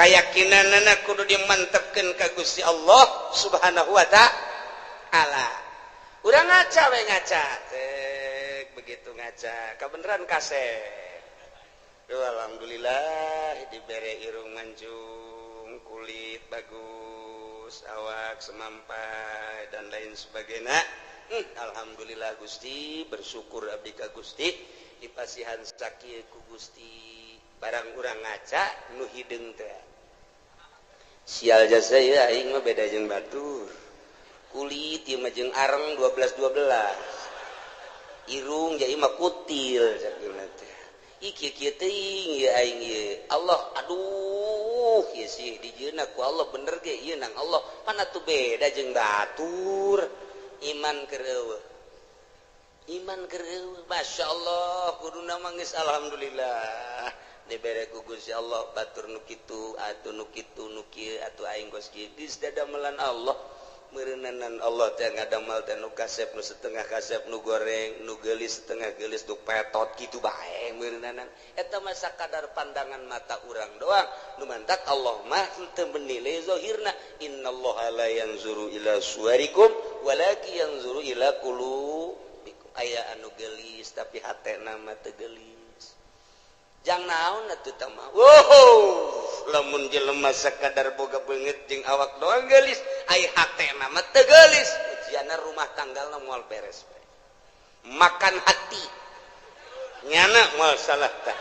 Kayakinanana kudu dimantepkeun ka Gusti Allah Subhanahu wa ta'ala. Urang ngaca we ngaca. Cek begitu ngaca, kabeneran kasep. Duh, alhamdulillah dibere irung mancung, kulit bagus, awak semampai dan lain sebagainya. Alhamdulillah Gusti, bersyukur abdi ka Gusti dipasihan sakieu ku Gusti. Barang urang ngaca nu hideung teh. Sial jasa ieu aing mah beda jeung batur. Kulit ieu mah jeung areng 12 12. Irung ja ieu mah kutil sakieu teh. Ih kieu teuing ieu aing ieu. Allah aduh ieu sih dijieunna ku Allah bener ge ieu nang Allah. Pan atuh beda jeung batur. Iman keur eueuh. Iman keur eueuh. Masyaallah kuduna mah geus alhamdulillah. Dibere ku Gusti Allah batur nu kitu atuh nu kitu nu kieu atuh aing geus kieu geus dadamelan Allah. Meureunanan Allah teh ngadamel teh nu kasep nu setengah kasep nu goreng nu geulis setengah geulis nu petot kitu bae meureunanan. Eta mah sakadar pandangan mata urang doang. Nu mantak Allah mah teu menilai zahirna. Innallaha la yanzuru ila suwarikum walakin yanzuru ila qulubikum. Aya anu geulis tapi hatena mah teu geulis. Jang naon atuh tah mah. Wow, lamun jelema sakadar boga beungeut jeung awak doang geulis, ai hatena mah teu geulis. Ujianna rumah tanggalna moal beres bae. Makan hati. Nyana moal salah tah.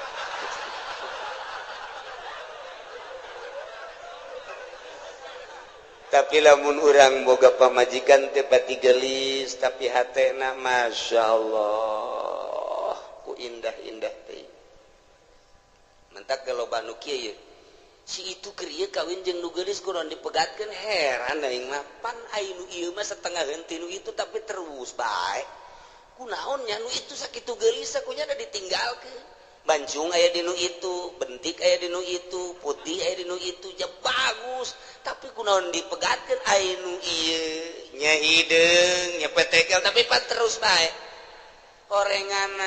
Tapi lamun urang boga pamajikan teu pati geulis tapi hatena masyaallah ku indah-indah teh. Mentak loba nu kieu ye. Si itu keur ieu kawin jeung nu geulis kudu dipegatkeun heran aing mah pan ai nu ieu mah setengah henteu nu itu tapi terus bae. Kunaon nya nu itu sakitu geulis kunya da ditinggalkeun. Bancung aya di nu itu, bentik aya di nu itu, putih aya di nu itu, ja bagus. Tapi kunaon dipegatkeun ai nu ieu nya hideung nya petekel tapi pan terus bae. Horenganan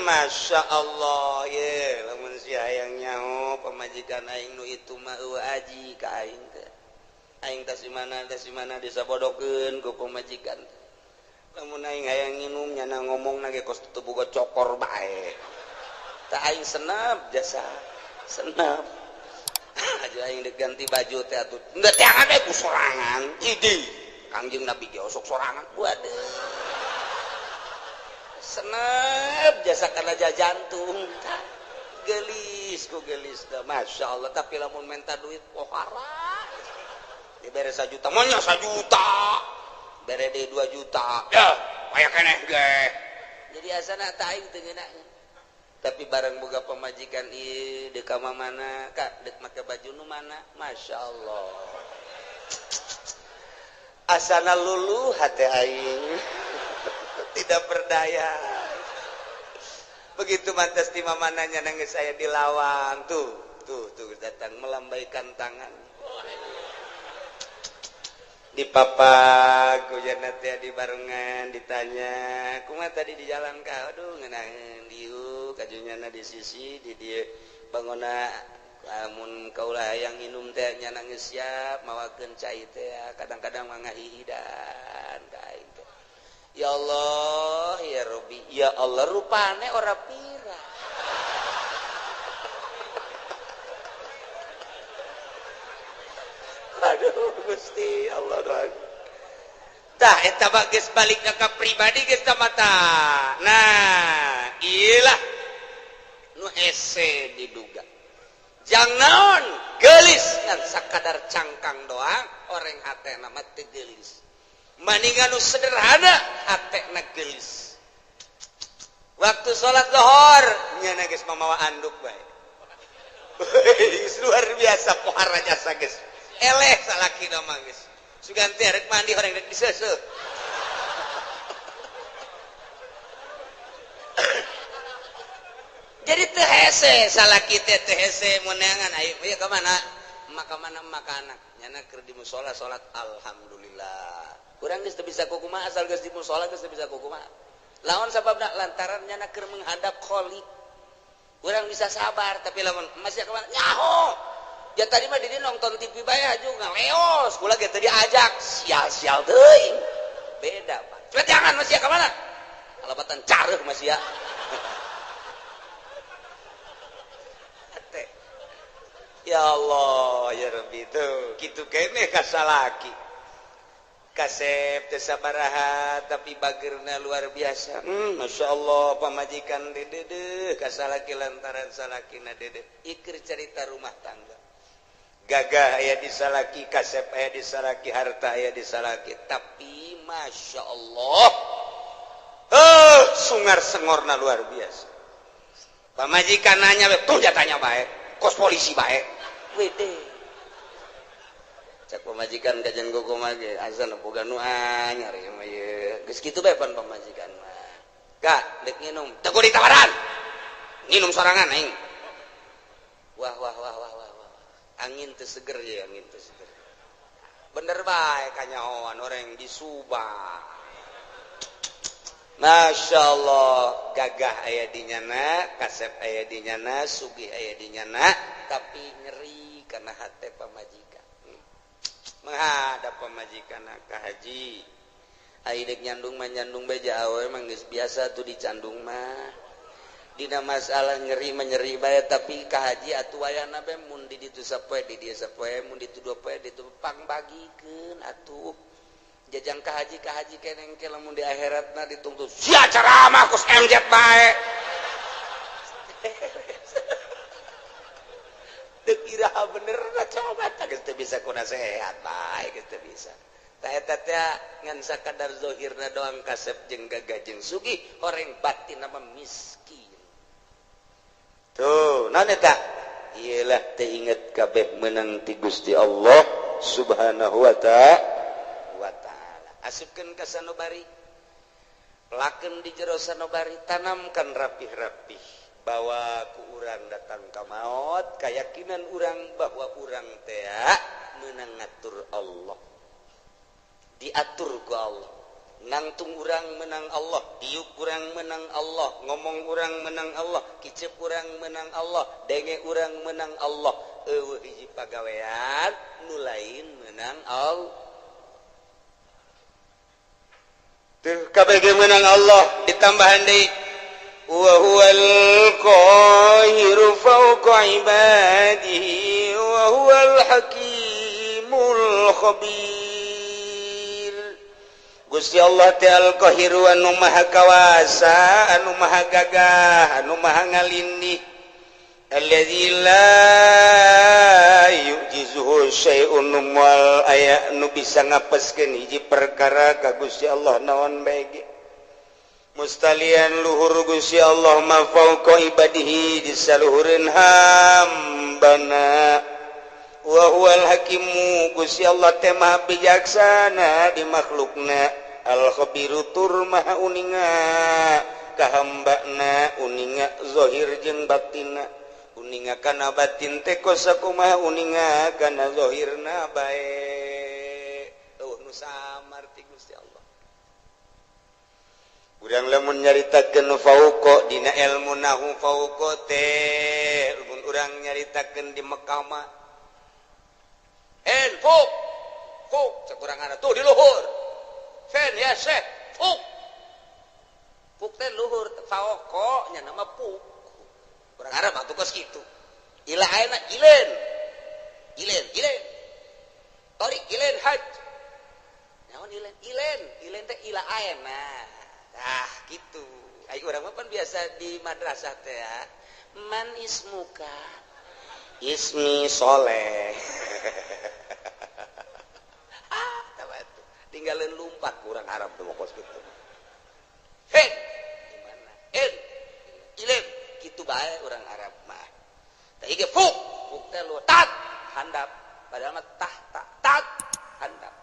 Masya Allah ye lamun si hayang nyaho pamajikan aing nu itu mah eueuh aji ka aing teh. Aing tas di mana disabodokeun ku pamajikan. Lamun aing hayang nginum nyana ngomongna ge kos teu boga cokor bae. Tah aing senep jasa senep. Aja aing deuk ganti baju teh atuh. Henteu teangan we ku sorangan. Idi Kangjeng Nabi ge osok sorangan. Waduh. Senep jasa kana jantung gelis ku gelis dah Masya Allah. Tapi lamun minta duit pohara dibere 1 juta monya 1 juta bere deui 2 juta ya aya keneh ge jadi asana tah aing teu ngeunaheun. Tapi barang boga pamajikan ieu deuk ka mana ka deuk make baju nu mana Masya Allah asana luluh hate aing tidak berdaya. Begitu mantas di mamananya nangis saya di lawang tuh tuh tuh datang melambaikan tangan. Di papak hujan teh di barengan ditanya, kumaha tadi di jalan ka? Aduh ngeunaheun dieu kajunyana di sisi di dieu bangona lamun kaula hayang minum teh nya nangis siap mawakeun cai teh kadang-kadang mah ngahihidan ka aing teh. Ya Allah, ya Rabbi, ya Allah rupane ora pira. Aduh Gusti Allah doang. Tah eta mah geus balik ka pribadi geus tah mata. Nah, ieu nu hese diduga. Jang naon geulis ngan sakadar cangkang doang oreng hatena mah teu geulis. Maningan nu sederhana hatena geulis. Waktu salat zuhur nyana geus mamawa anduk bae. Luar biasa pohara jasa geus. Eleh salakina mah geus. Sugan teh rek mandi horeng rek diseuseuh. Jadi teu hese salaki teh teu hese meunangan ayo ieu ka mana? Maka mana maka anak nyana keur di musala salat alhamdulillah. Urang geus teu bisa kukumaha asal geus di musala geus teu bisa kukumaha. Lawan sababna lantaran nyana keur menghadap Khalik. Urang bisa sabar tapi lamun masih kemana nyaho. Ya tadi mah di nonton TV bae juga leos, kula ge teu diajak, sial-sial teuing. Beda, Pak. Cepet jangan masih kemana? Kalapatan careuh masih ya. Ya Allah, ya Rabbi tuh kitu keneh ka salaki. Kasep teu sabaraha tapi bageurna luar biasa. Masya Allah pamajikan dedeuh ka salaki lantaran salakina dedeuh. Iker cerita rumah tangga. Gagah aya di salaki, kasep aya di salaki, harta aya di salaki, tapi Masya Allah sungar sengorna luar biasa. Pamajikan nanya tuh jatanya bae, kos polisi bae. Wede. Cak pamajikan kajian gogo mah ge azan boga nu anyar ieu mah ieu. Geus kitu bae pan pamajikan mah. Gak dek nginum, teu kudu ditawaran. Nginum sorangan aing. Wah wah wah wah wah. Angin teu seger ya, angin teu seger. Bener bae kanyahoan orang di Subang. Masya Allah, gagah aya di nyana, kasep aya di nyana, sugih aya di nyana, tapi nyeri karena hate pamajikan. Menghadap pamajikan ka haji. Ai deuk nyandung mah nyandung beja awe mah geus biasa tuh dicandung mah. Dina masalah nyeri mah nyeri bae tapi ka haji atuh wayahna bae mun di ditu sapoe di dieu sapoe mun di ditu dua poe di ditu pangbagikeun atuh. Jajang ka haji keneng ke lamun di akhiratna dituntut sia ceramah kos MZ bae. Teu kira bener na coba tah geus teu bisa ku nasehat bae geus teu bisa. Tah eta teh ngan sakadar zahirna doang kasep jeung gagah jeung sugih horeng batin mah miskin. Tuh naon eta? Ieulah teu inget kabeh meunang ti Gusti Allah Subhanahu wa ta'ala. Asupkeun ka sanobari, pelakeun di jero sanobari, tanamkan rapih-rapih bahwa ku urang datang ka maot, keyakinan urang bahwa urang teh meunang ngatur Allah, diatur ku Allah, nangtung urang menang Allah, diuk urang menang Allah, ngomong urang menang Allah, kicep urang menang Allah, denge urang menang Allah, eueuh hiji pagawean nu lain menang Allah. Tuh kabeh menang Allah ditambahan deui wa huwal qahiru fawqa ibadihi wa huwal hakimul khabir. Gusti Allah teh al qahiru anu maha kawasa, anu maha gagah, anu maha ngalindih. Allazi la yu'jizuhu syai'un wal aya nu bisa ngapeskeun hiji perkara ka Gusti Allah naon bae ge. Mustalian luhur Gusti Allah ma fauqa ibadihi disaluhureun hambana. Wa huwal hakimu Gusti Allah teh maha bijaksana di makhlukna, al khabiru tur maha uninga ka hambana, uninga zahir jeung batinna. Uninga kana batin teh kosakumaha uninga kana zahirna bae. Eueuh nu samar ti Gusti Allah. Urang lamun nyaritakeun fauqa dina ilmu nahu fauqa teh lamun urang nyaritakeun di Mekah mah en fuk fuk cek urang tuh di luhur. Fen ya syekh fuk. Fuk teh luhur fauqa nya nama fuk. Urang Arab atuh kos kitu. Ila ayeuna ilen. Ilen, ilen. Torik ilen haj. Naon ilen? Ilen, ilen teh ila ayeuna. Tah kitu. Ai urang mah pan biasa di madrasah teh ya. Man ismuka? Ismi Soleh. Ah, tah atuh. Tinggalin lumpat urang Arab teh kos kitu. Hen, di mana? En, ilen. Kitu bae urang Arab mah. Tah ieu fuk, fuk teh lu tat handap, padahal mah tah tak tat handap.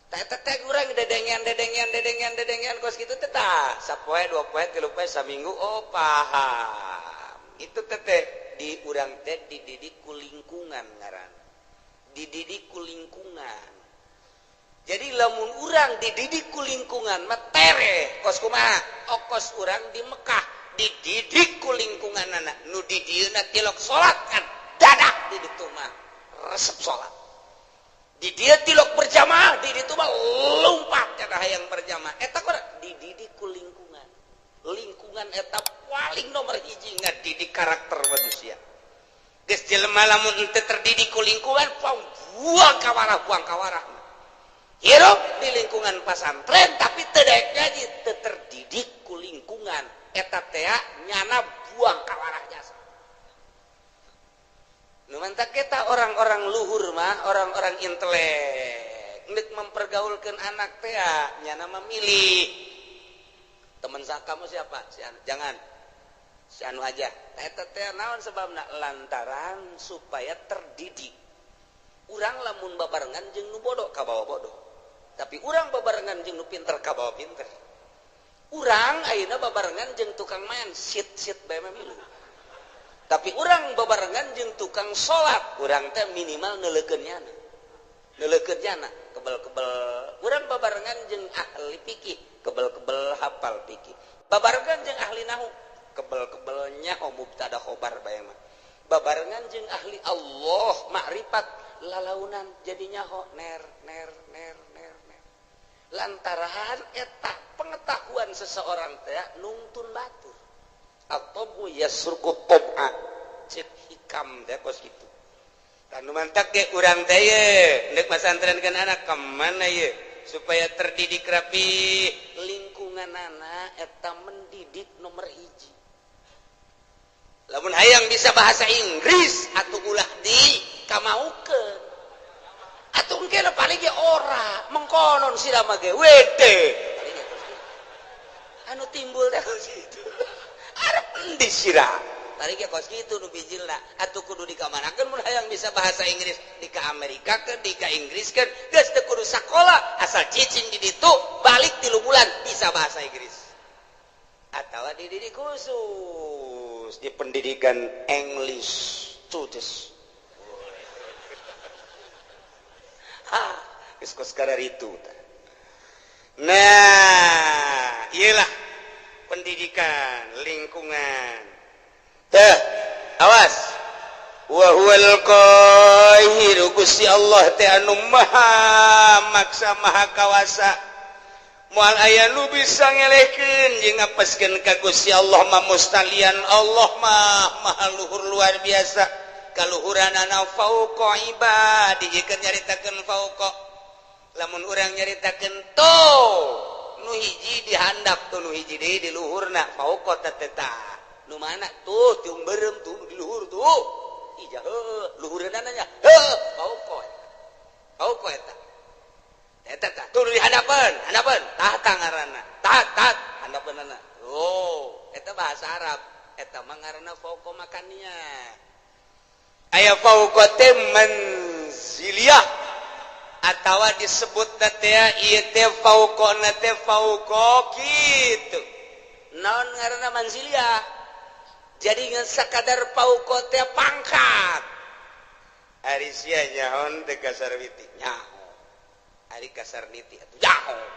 Tah eta teh urang dedengean dedengean dedengean dedengean kos kitu teh tah sapoe dua poe tilu poe saminggu oh paham. Itu teh teh di urang teh dididik ku lingkungan ngaran. Dididik ku lingkungan. Jadi lamun urang dididik ku lingkungan mah tereh kos kumaha? Okos urang di Mekah Dididik ku lingkungan anak nu di dieuna tilok salat kan dadak di ditu mah resep salat. Di dieu tilok berjamaah, di ditu mah lompat kana hayang berjamaah. Eta kora dididik ku lingkungan. Lingkungan eta paling nomor hiji ngadidik karakter manusia. Geus jelema lamun henteu terdidik ku lingkungan buang kawarah buang kawarah. Hirup di lingkungan pasantren tapi teu daek ngaji, teu terdidik ku lingkungan. Eta teh nyana buang kawarah jasa. Nu mantak kita orang-orang luhur mah, orang-orang intelek nek mempergaulkeun anak teh nyana memilih teman kamu siapa? Si anu. Jangan si anu aja. Eta teh naon sebabna? Lantaran supaya terdidik. Urang lamun babarengan jeung nu bodoh kabawa bodoh. Tapi urang babarengan jeung nu pinter kabawa pinter. Urang ayeuna babarengan jeung tukang main sit-sit bae mah milu. Tapi urang babarengan jeung tukang salat, urang teh minimal neuleukeun nyana. Neuleukeun nyana, kebel-kebel. Urang babarengan jeung ahli fikih, kebel-kebel hafal fikih. Babarengan jeung ahli nahu, kebel-kebel nyaho mubtada khobar bae mah. Babarengan jeung ahli Allah makrifat lalaunan jadi nyaho ner ner ner ner ner. Lantaran eta pengetahuan seseorang teh nungtun batur. At-tabu yasruqu tab'a. Cek hikam teh kos kitu. Tanu mantak ge urang teh ye ndek masantrenkeun anak ka mana ye supaya terdidik rapi. Lingkungan anak eta mendidik nomor hiji. Lamun hayang bisa bahasa Inggris atuh ulah di kamaukeun. Atuh engke paling ge ora mengkonon sira mah ge wede. Anu timbul teh kos kitu. Arep endi sira? Tadi ge kos kitu nu bijilna. Atuh kudu dikamanakeun mun hayang bisa bahasa Inggris, di ka Amerika keun, di ka Inggris keun, geus teu kudu sakola, asal cicing di ditu, balik 3 bulan bisa bahasa Inggris. Atawa dididik khusus di pendidikan English students. Ha, geus kos kararitu tah. Nah, iyalah pendidikan lingkungan. Teh, awas. Wa huwal qahiru, Gusti Allah teh anu maha maksa maha kawasa. Moal aya nu bisa ngelehkeun jeung ngapeskeun ka Gusti Allah mah mustalian Allah mah maha luhur luar biasa. Kaluhuranana fauqa ibadi jikeun nyaritakeun fauqa. Lamun urang nyaritakeun to nu hiji dihandap tuh nu hiji deui di luhurna fauqa teh tah. Nu mana tuh tiung beureum tuh di luhur tuh. Ija heuh luhureunana nya heuh fauqa. Fauqa eta. Eta tah tuh di handapeun, handapeun tah ngaranna. Tah tah handapeunana. Oh, eta bahasa Arab. Eta mah ngaranna fauqa makannya. Aya fauqa teh manziliyah atawa disebut teh ieu teh fauqona teh fauqa kitu. Naon ngaranna manziliyah? Jadi ngan sakadar fauqa teh pangkat. Ari sia nyaon teh ka Sarwiti nyaho. Ari ka Sarniti atuh jauh.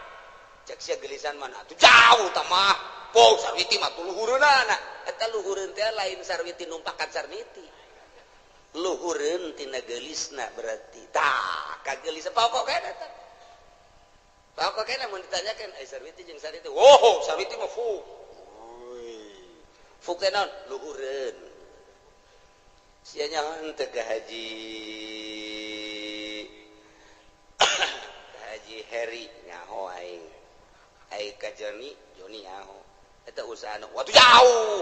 Cek sia gelisan mana atuh jauh tah mah. Poh Sarwiti mah tuh luhureunana. Eta luhureun teh lain Sarwiti numpakan Sarniti. Luhureun tina geulisna berarti. Tah, kagelis pokok kene eta. Pokok kene mun ditanyakeun ai Sarwiti jeung Sarniti. Wow, Sarwiti mah fu. Fu teh naon? Luhureun. Sia nyaho teh ka Haji Haji Heri nyaho aing. Ai ka Joni, Joni nyaho. Eta usahana watuh jauh.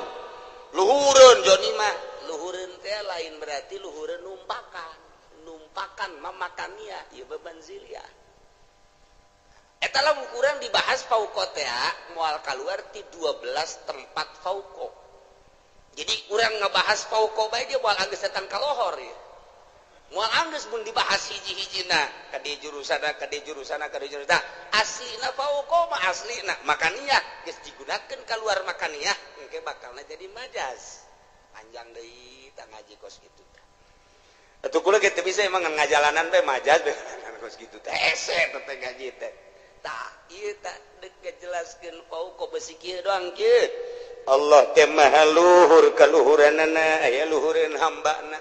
Luhureun Joni mah. Luhureun teh lain berarti luhureun numpakan. Numpakan mamakania ieu bebanzilia. Eta lamun kurang dibahas fauqa teh moal kaluar ti 12 tempat fauqa. Jadi urang ngebahas fauqa bae ge moal anggeus datang ka lohor ieu. Moal anggeus mun dibahas hiji-hijina ka di jurusana ka di jurusana ka di jurusana. Aslina fauqa mah aslina makania geus digunakeun kaluar makania engke bakalna jadi majas. Panjang deui tah ngaji kos kitu tah. Atuh kula ge teu bisa emang ngajalanan bae majas bae kos kitu teh hese teh ngaji teh. Tah ieu tah deuk ngajelaskeun fauqa besi kieu doang kieu. Allah teh maha luhur kaluhuranana aya luhureun hambana.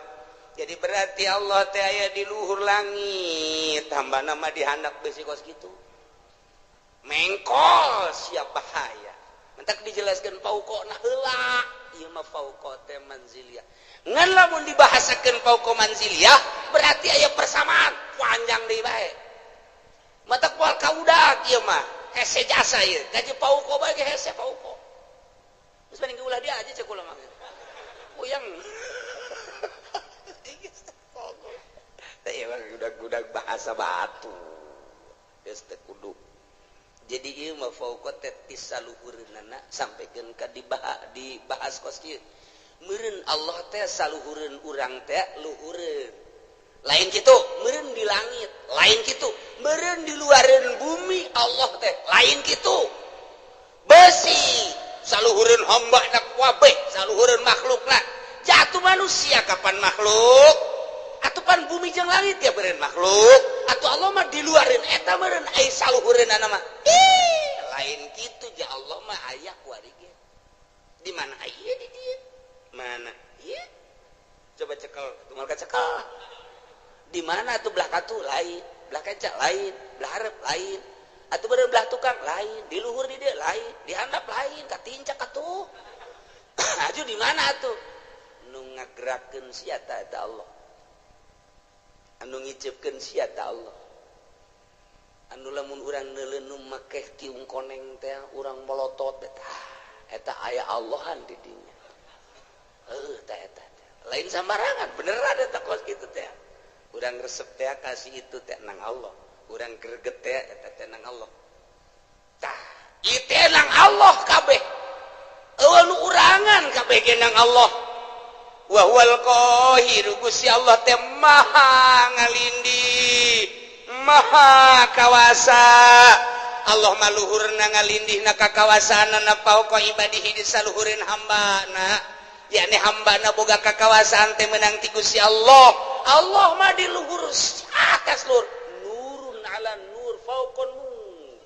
Jadi berarti Allah teh aya di luhur langit, hambana mah di handap besi kos kitu. Mengkol siap bahaya. Mentak dijelaskan fauqa na heula, ieu mah fauqa teh manziliyah. Ngan lamun dibahasakeun fauqa manziliyah berarti aya persamaan panjang deui bae. Matak moal kaudak ieu mah hese jasa ieu. Gaji fauqa bae ge hese fauqa. Terus mending ulah dia aja cek ulah mah. Puyeng. Teh ieu mah gudag-gudag bahasa batu. Geus teu kudu. Jadi ieu mah fauqa teh ti saluhureunana sampikeun ka dibahas kos kieu. Meureun Allah teh saluhureun urang teh luhureun. Lain kitu, meureun di langit, lain kitu, meureun di luareun bumi Allah teh, lain kitu. Besi saluhureun hamba na kabeh, saluhureun makhlukna. Jatuh manusia kapan makhluk? Atuh pan bumi jeung langit ya meureun makhluk. Atuh Allah mah di luareun eta meureun ai saluhureunana mah. Ih, lain kitu ja Allah mah aya kuari ge. Di mana aya di dieu? Mana? Ieu. Coba cekel, tumal ka cekel. Di mana atuh belah katu lain, belah kenca lain, belah hareup lain. Atuh beureum belah tukang lain, di luhur di dieu lain, di handap lain, katincak atuh. Aju di mana atuh? Nu ngagerakeun sia ta eta Allah. Anu ngiceupkeun sia ta Allah. Anu lamun urang neuleun make tiung koneng teh urang molotot eta eta aya Allahan di dinya. Heuh tah eta. Lain sambarangan, beneran eta kos kitu teh. Urang resep teh kasih itu teh nang Allah. Urang greget teh eta teh nang Allah. Tah, ieu teh nang Allah kabeh. Eueuh nu urangan kabeh ge nang Allah. Wa huwal qahiru, Gusti Allah teh maha ngalindih, maha kawasa. Allah mah luhurna ngalindihna kakawasaanana fauqa ibadihi di saluhureun hambana. Yakni hambana boga kakawasaan teh menang ti Gusti Allah. Allah mah di luhur atas luhur, nurun ala nur fauqa nur.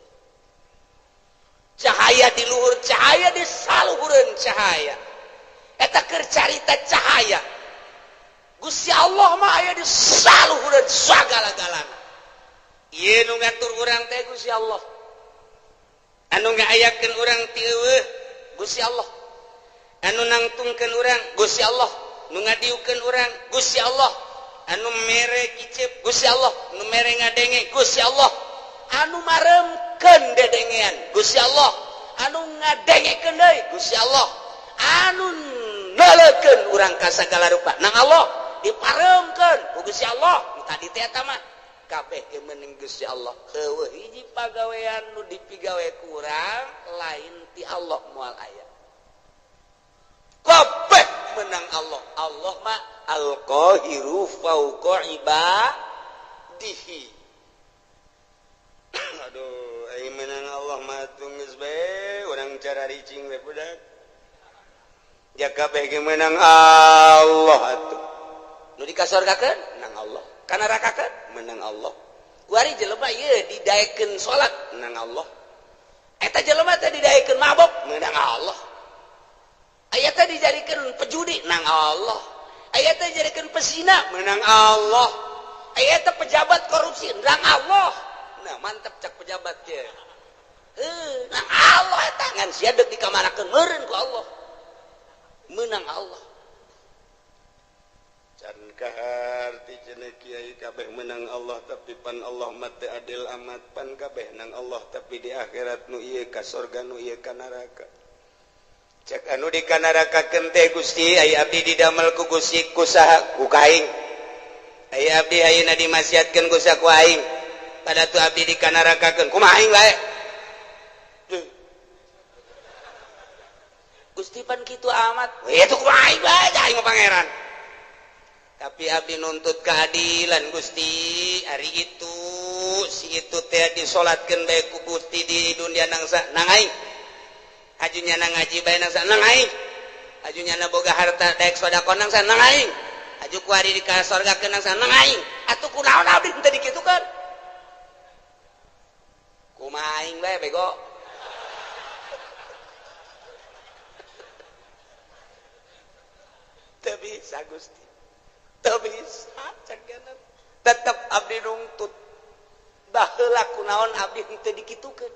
Cahaya di luhur cahaya di saluhureun cahaya. Eta keur carita cahaya. Gusti Allah mah aya di saluhureun sagala-galana. Ieu nu ngatur urang teh Gusti Allah. Anu ngaayakeun urang ti eueuh Gusti Allah. Anu nangtungkeun urang Gusti Allah, nu ngadiukeun urang Gusti Allah, anu mere icip Gusti Allah, nu mere ngadenge Gusti Allah, anu maremkeun dedengean Gusti Allah, anu ngadengekeun deui Gusti Allah, anu neuleukeun urang ka sagala rupa nang Allah, diparemkeun ku Gusti Allah. Nu tadi teh eta mah kabeh ge meunang Gusti Allah. Eueuh hiji pagawean nu dipigawe ku urang lain ti Allah moal aya. Kabeh menang Allah. Allah mah al-qahiru fauqa ibadihi. Aduh, ai menang Allah mah geus bae urang cara ricing we budak. Ja kabeh ge menang Allah atuh. Nu dikasorgakeun nang Allah, ka nerakakeun menang Allah. Kuari jelema ieu didaekeun salat nang Allah. Eta jelema teh didaekeun mabok menang Allah. Aya teh dijadikeun pejudi nang Allah. Aya teh dijadikeun pesina menang Allah. Aya teh pejabat korupsi nang Allah. Nah, mantep cak pejabat ge. Heuh, nang Allah eta ngan sia deuk dikamanakeun meureun ku Allah. Menang Allah. Can kaharti cenah kiai kabeh menang Allah tapi pan Allah mah teu adil amat, pan kabeh nang Allah tapi di akhirat nu ieu ka sorga nu ieu ka neraka. Cek anu di kanarakakeun teh Gusti ai abdi didamel ku Gusti ku saha ku kaing. Ai abdi ayeuna dimaksiatkeun ku saha ku aing. Pada tu abdi dikanarakakeun kumaha aing bae. Gusti pan kitu amat. We itu kumaha aing bae aing mah pangeran. Tapi abdi nuntut keadilan Gusti, ari itu si itu teh disolatkeun bae ku Gusti di dunia nangsa nang aing. Hajunya na ngaji bae nang nang aing. Hajunya na boga harta daek sedekah nang nang aing. Haju kuari di ka sorga nang nang aing. Atuh kunaon abdi teu dikitukeun? Kumaha aing bae bego. Bisa Gusti, teu bisa cek. Tetep abdi nungtut baheula kunaon abdi henteu dikitukeun.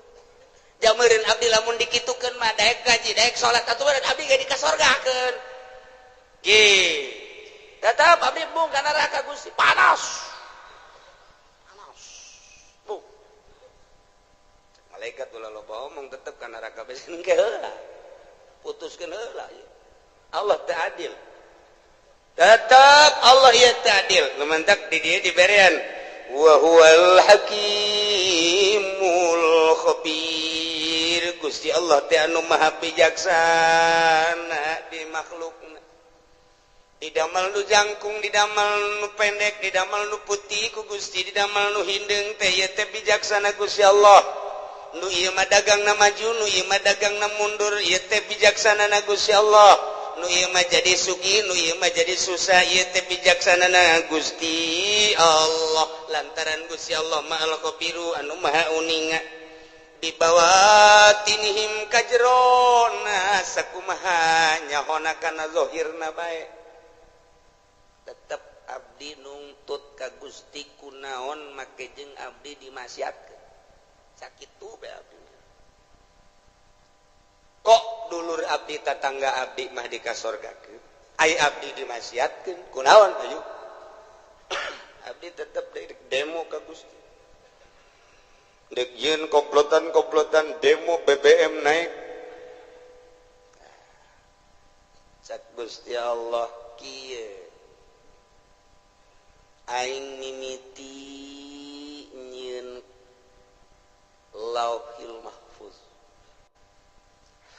Jameureun abdi lamun dikitukeun mah daek ngaji, daek salat, atuh abdi ge dikasorgakeun. Ge tetep abdi embung ka neraka Gusti, panas panas bu. Malaikat, ulah loba omong, tetep ka neraka besi engke heula, putuskeun heula. Allah teu adil, tetap Allah ya teu adil. Nu mantak di dieu diberian wa huwal hakimul khabir. Gusti Allah teh anu maha bijaksana di makhlukna, didamel nu jangkung, didamel nu pendek, didamel nu putih ku Gusti, didamel nu hindeung teh, ieu teh bijaksana Gusti Allah. Nu ieu mah dagangna maju, nu ieu mah dagangna mundur, ieu teh bijaksana na Gusti Allah. Nu ieu mah jadi sugih, nu ieu mah jadi susah, ieu teh bijaksana na Gusti Allah, lantaran Gusti Allah mah al khabiru, anu maha uninga bibawatinihim, kajerona sakumaha nyahona kana zahirna bae. Tetep abdi nungtut ka Gusti, kunaon make jeung abdi dimaksiatkeun, sakitu bae abdi. Kok dulur abdi, tatangga abdi mah dikasorgakeun, ai abdi dimaksiatkeun, kunaon? Ayo abdi tetep demo ka Gusti, dek yeun komplotan-komplotan demo BBM naik. Cak Gusti Allah kieu, aing mimiti nyieun Lauhil Mahfuz,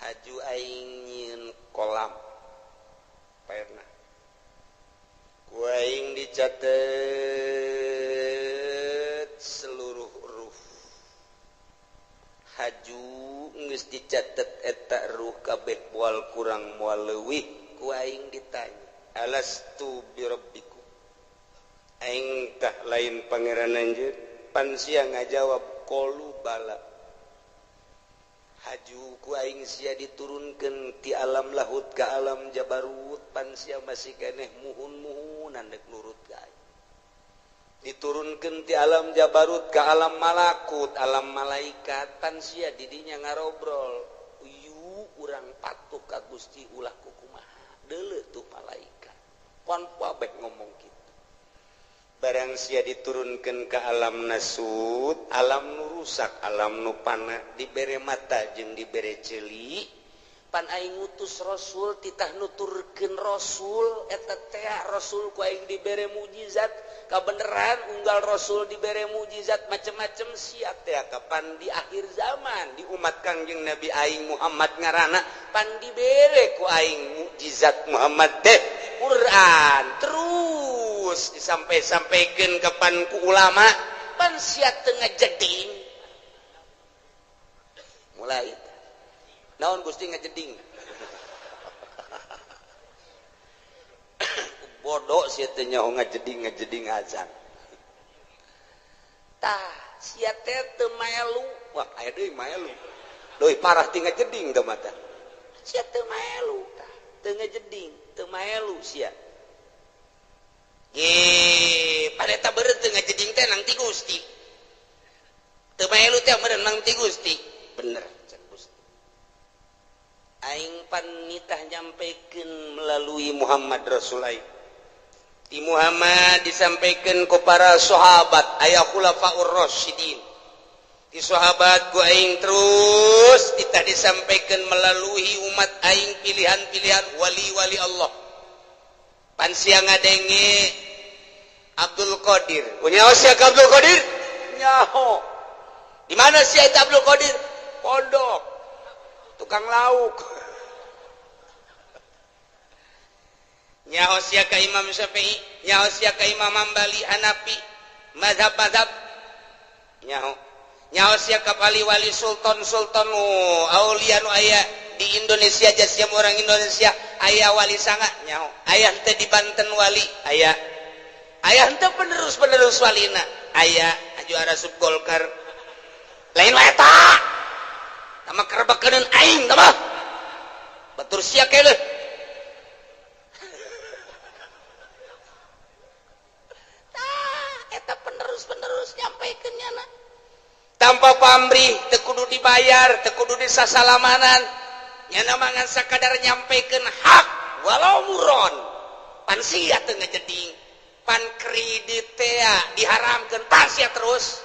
haju aing nyieun kolam pena, ku aing dicatet seluruh ruh. Haju geus dicatet eta ruh kabeh, moal kurang moal leuwih, ku aing ditanya, alastu birabbikum, aing tah lain pangeran anjeun? Pan sia ngajawab qalu bala. Haju ku aing sia diturunkeun ti alam lahut ke alam jabarut, pan sia masih keneh muhun-muhunan dek nurut ka aing. Diturunkeun ti alam jabarut ke alam malakut, alam malaikat, pan sia didinya ngarobrol, "Uyu, urang patuh ka Gusti ulah kukumaha, deuleu tuh malaikat." Pan kabeh ngomong kitu. Barang sia diturunkan ke alam nasut, alam nu rusak, alam nu pana, dibere mata jeung dibere ceuli, pan aing ngutus rasul, titah nuturkeun rasul eta teh. Rasul ku aing dibere mukjizat, kabeneran unggal rasul dibere mukjizat macem-macem. Sia teh kapan di akhir zaman di umat Kangjeng Nabi aing Muhammad ngaranna, pan dibere ku aing mukjizat Muhammad teh Quran, terus disampai-sampaikan kapan ku ulama, pan sia teu ngajeding. Mulai naon Gusti ngajeding, bodoh sia teh nyaho ngajeding, ngajeding acan. Tah sia teh teu maelu. Wah, aya deui maelu, leuwih parah ti ngajeding teh mata. Sia teu maelu, tah teu ngajeding, teu maelu sia. Ge pada beureut teu ngajeding teh nang ti Gusti, teu maelu teh meureun nang ti Gusti. Bener cek Gusti, aing pan nitah nyampaikan melalui Muhammad Rasul aing. Di Muhammad disampaikan ke para sahabat, aya khulafaur rasyidin. Di sahabat ku aing terus kita disampaikan melalui umat aing, pilihan-pilihan wali-wali Allah. Pan sia ngadenge Abdul Qadir, punya sia Abdul Qadir nyaho di mana sia eta Abdul Qadir? Pondok tukang lauk. Nyaho sia ka Imam Syafi'i, nyaho sia ka Imam Hambali, Hanafi, mazhab-mazhab nyaho. Nyaho sia ka wali-wali, sultan-sultan, aulia nu aya di Indonesia, jasiam orang Indonesia aya wali sanga nyaho. Aya teh di Banten wali aya, aya henteu penerus-penerus walina aya, juara sub Golkar lain wae eta tama kerbekeun aing tama batur sia keleuh. kudu dibayar, teu kudu disasalamanan. Nya mangan sakadar nyampekeun hak walau muron. Pan sia teu ngejeding, pan kredit teh diharamkeun, pan sia terus.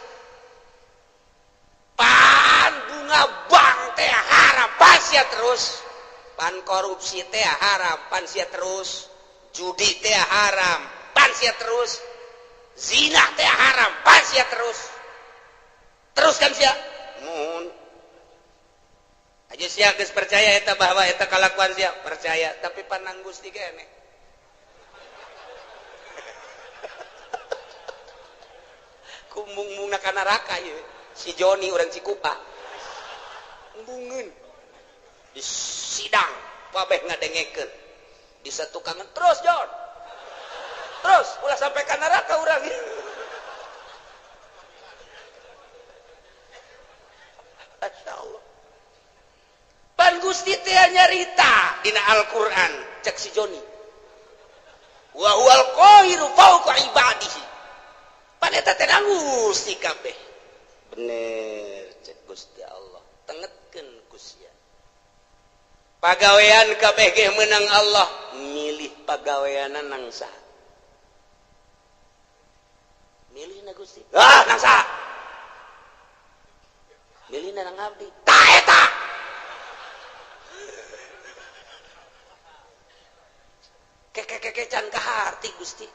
Pan bunga bank teh haram, pan sia terus. Pan korupsi teh haram, pan sia terus. Judi teh haram, pan sia terus. Zina teh haram, pan sia terus. Terus kan sia? Mun. Aja sia geus percaya eta bahwa eta kalakuan sia, percaya, tapi panang Gusti keneh. Kumbung-mungna ka neraka ieu. Si Joni urang Cikupa. Embungeun. Di sidang kabeh ngadengekeun. Di satukangan terus Jon. Terus ulah sampai ka neraka urang. Masya Allah. Pan Gusti teh nyarita dina Al-Qur'an cek si Joni. Wa huwal qahiru fawqa ibadihi. Pan eta teh Gusti kabeh. Bener cek Gusti Allah. Tengetkeun ku sia. Pagawean kabeh ge meunang Allah, milih pagaweanna nang saha? Milih na Gusti. Ah, nang saha? Milih na nang abdi. Tah eta. Keke-keke can kaharti Gusti.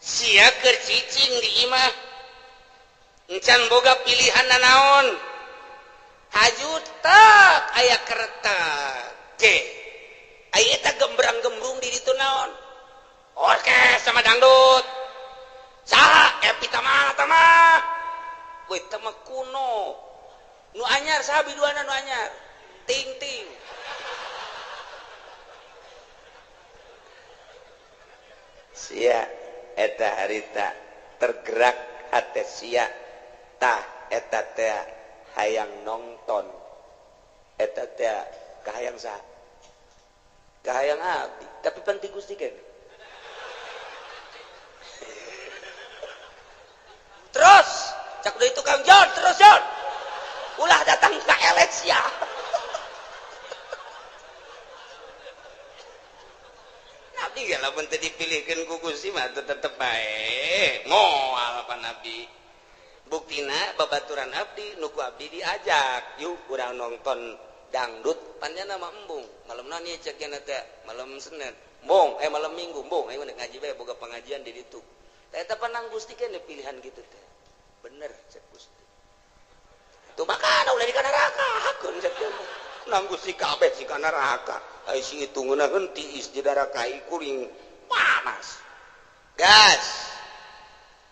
Sia keur cicing di imah. Encan boga pilihan nanaon. Haju tak aya keretak. Ge. Aya eta gembrang-gembrung di ditu naon? Orkes sama dangdut. Saha Epi Tama tama. Weh tama kuno. Nu anyar saha biduana nu anyar? Ting-ting. Sia eta harita tergerak hate sia tah eta teh hayang nongton eta teh kahayang saha? Kahayang abdi, tapi penting Gusti kan. Terus cak deui tukang Jon, terus Jon. Ulah datang ka elek sia. Nabi ge lamun teu dipilihkeun ku Gusti mah tetep bae moal pa Nabi. Buktina babaturan abdi nu ku abdi diajak yuk urang nonton dangdut panjana mah embung malam nani cek nya teh malam Senin embung malam Minggu embung ayo ngaji bae boga pengajian di ditu teh eta panang Gusti keneh pilihan gitu teh bener cek Gusti tuh makana ulah di kana neraka hakeun cek nang Gusti kabeh si kana neraka ai si itu ngeunaheun tiis di neraka kuring panas gas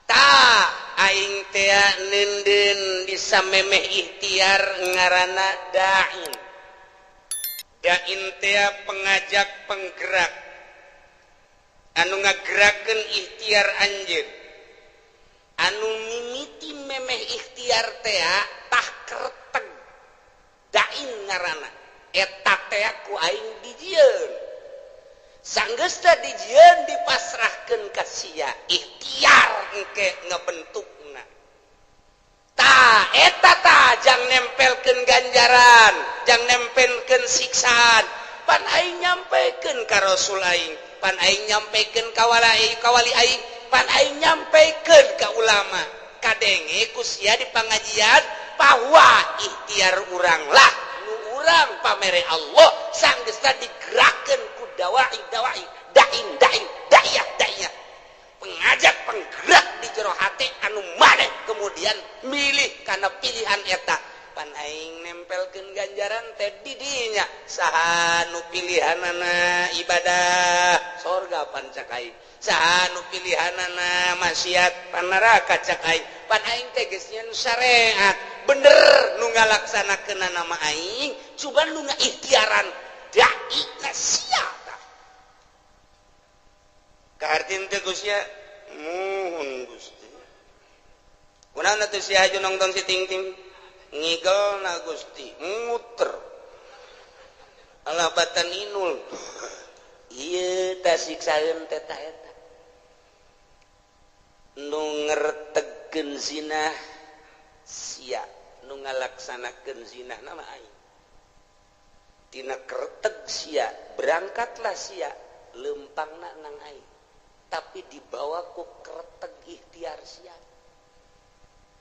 ta aing teh neundeun bisa memeh ikhtiar ngaranna da'in. Da'in teh pengajak penggerak anu ngagerakeun ikhtiar anjeun. Anu mimiti memeh ikhtiar teh tah kerteg da'in ngaranna. Eta teh ku aing dijieun. Sanggeusna dijieun dipasrahkeun ka sia ikhtiar engke ngebentukna. Tah eta tah jang nempelkeun ganjaran, jang nempelkeun siksaan. Pan aing nyampekeun ka Rasul aing, pan aing nyampekeun ka wali aing, pan aing nyampekeun ka ulama. Kadenge ku sia di pangajian bahwa ikhtiar urang lah nu urang pamere Allah sanggeusna digerakkeun ku dawai dawai da'in da'in da'iyah da'iyah pengajak penggerak di jero hati anu maneh kemudian milih karena pilihan eta pan aing nempelkeun ganjaran teh di dinya saha nu pilihanana ibadah sorga pan cak aing saha nu pilihanana maksiat pan neraka cak aing pan aing teh geus nyeun syariat bener nu ngalaksanakeunana mah aing cuman nu ngaikhtiaran dai na sia tah kahartin teh Gusti muhun Gusti kunaon atuh sia aju nongton si ting-ting ngigel na Gusti muter alah batan inul ieu tah siksaeun teh ta eta nu ngertegkeun zina sia nu ngalaksanakeun zina nama aing. Tina kereteg sia berangkatlah sia lempangna nang aing, tapi dibawa ku kereteg ikhtiar sia.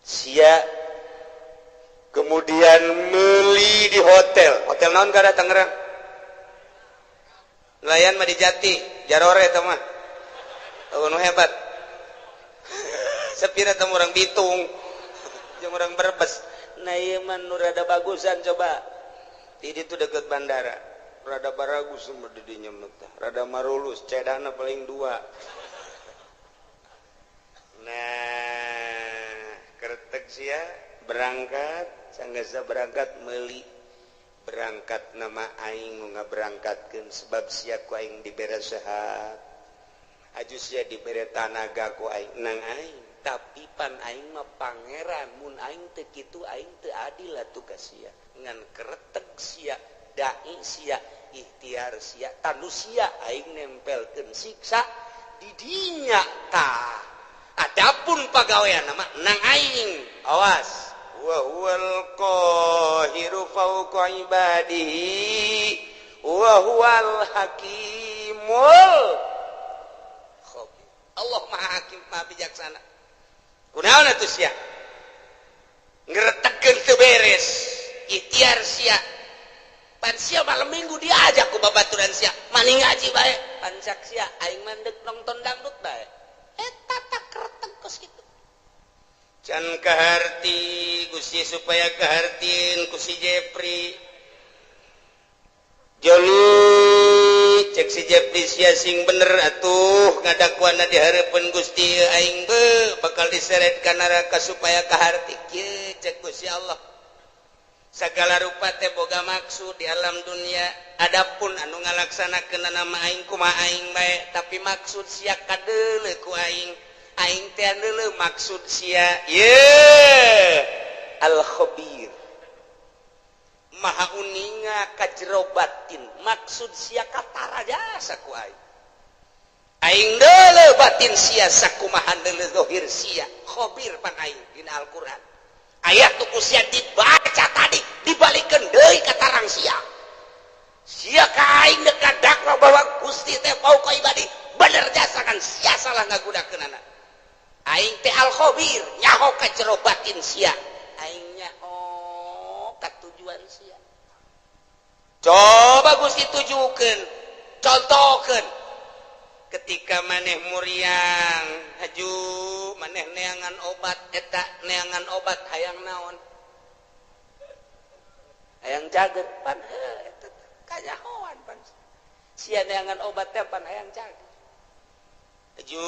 Sia kemudian meli di hotel. Hotel naon kada Tangerang? Nelayan mah di Jati, Jarore eta mah. Nu hebat. Sepira teh urang Bitung, jeung urang Brebes. Nah ieu mah nu rada bagusan coba. Di ditu deket bandara. Rada baragus mah di dinya mah teh. Rada marulus, cedana paling dua. Nah, kereteg sia berangkat, sanggasa berangkat meuli. Berangkat nama aing nu ngaberangkatkeun sebab sia ku aing dibere sehat. Aju sia dibere tanaga ku aing nang aing. Tapi pan aing mah pangeran, mun aing teu kitu aing teu adil atuh ka sia. Ngan kereteg sia, dai sia, ikhtiar sia, tanu sia aing nempelkeun siksa di dinya tah. Adapun pagawean mah nang aing. Awas. Wa huwal qahiru fawqa ibadihi wa huwal hakimul khabir. Allah Maha Hakim, Maha Bijaksana. Kunaon atuh sia? Ngretegkeun teu beres, ikhtiar sia. Pan sia malam minggu diajak ku babaturan sia, maning ngaji bae. Pan cak sia aing mah deuk nonton dangdut bae. Eta tak kereteg kos kitu. Can kaharti Gusti supaya kahartin ku si Jepri. Joli cek si Jepri sia sing bener atuh ngadakuana di hareupeun Gusti aing be bakal diseret ka neraka supaya kaharti kieu cek Gusti Allah. Sagala rupa teh boga maksud di alam dunia. Adapun anu ngalaksanakeun nama aing kumaha aing bae, tapi maksud sia kadeuleu ku aing. Aing teh deuleu maksud sia. Ye al khabir maha uninga ka jero batin, maksud sia katara jasa ku aing. Aing deuleu batin sia sakumaha deuleu zahir sia. Khabir pan aing dina Al-Qur'an. Ayat tu ku sia dibaca tadi dibalikeun deui ka tarang sia. Sia ka aing deuk kadakwa bahwa Gusti teh fauqa ibadi. Bener jasa kan sia salah ngagunakeunana. Aing teh al khabir nyaho ka jero batin sia. Aing nyaho ka tujuan sia. Coba Gusti tujukeun, contohkeun. Ketika maneh muriang haju maneh neangan obat eta neangan obat hayang naon? Hayang cager pan eta kanyahoan pan. Sia neangan obat teh pan hayang cager. Haju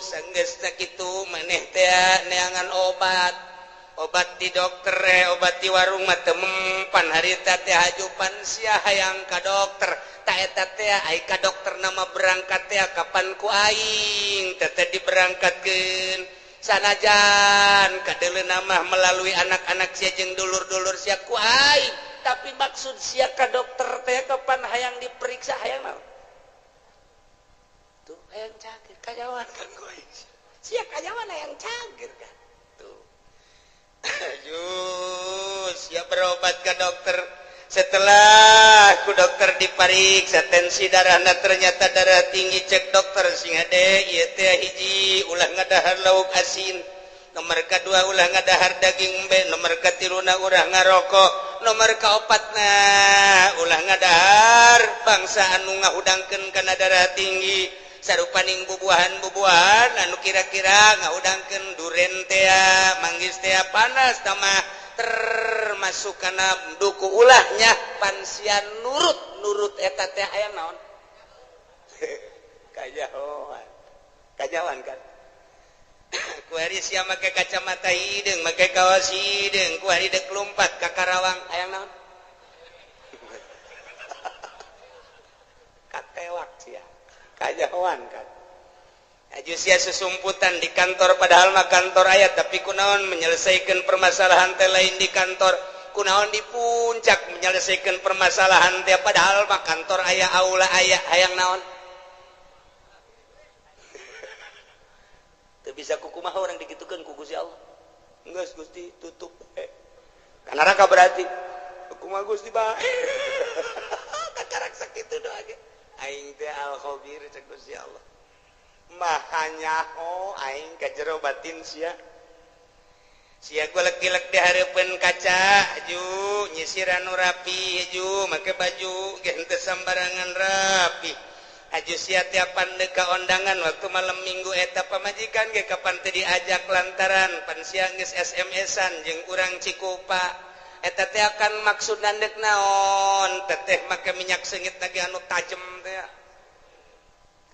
sanggeusna kitu maneh teh neangan obat. Obat di dokter, obat di warung mah teu mempan harita teh haju pan sia hayang ka dokter. Ta eta teh ai ka dokter nama berangkat teh kapan ku aing teh teh diberangkatkeun. Sanajan kadeuleuna mah melalui anak-anak sia jeung dulur-dulur sia ku aing, tapi maksud sia ka dokter teh kapan hayang diperiksa hayang naon? Tuh hayang cager kanyawan kan ku aing. Sia kanyawan hayang cager kan. Tuh. Aduh, siap berobat ke dokter. Setelah ku dokter dipariksa tensi darahna ternyata darah tinggi, cek dokter sing hade ieu teh hiji ulah ngadahar lauk asin, nomor kadua ulah ngadahar daging embe, nomor katiluna ulah ngarokok, nomor kaopatna ulah ngadahar bangsa anu ngahudangkeun kana darah tinggi. Sarupaning bubuahan-bubuahan anu kira-kira ngahudangkeun duren teh, manggis teh panas tamah termasuk kana duku ulahnya pansia nurut-nurut eta teh hayang naon? Kajahoan. Kajahoan kan. Kuari sia make kacamata hideung, make kaos hideung, kuari deuk lumpat ka Karawang hayang naon? Katewak sia. Kajahoan kan. Aju sia susumputan di kantor padahal mah kantor aya tapi kunaon menyelesaikan permasalahan teh lain di kantor, kunaon di puncak menyelesaikan permasalahan teh padahal mah kantor aya aula aya hayang naon? Teu bisa kukumaha orang dikitukeun ku Gusti Allah. Geus Gusti tutup ka neraka berarti kumaha Gusti bae kakarak sakitu doa ge aing teh al khabir cek Gusti Allah maha nyaho aing ka jero batin sia. Sia golek-golek di hareupeun kaca ju nyisiran nu rapi ju make baju ge henteu sambarangan rapi aju sia tiap pandek ka ondangan waktu malam minggu eta pamajikan ge kapan teu diajak lantaran pan sia geus SMS-an jeung urang Cikupa eta teh akan maksud nandek naon teteh make minyak seungit lagi anu tajem teh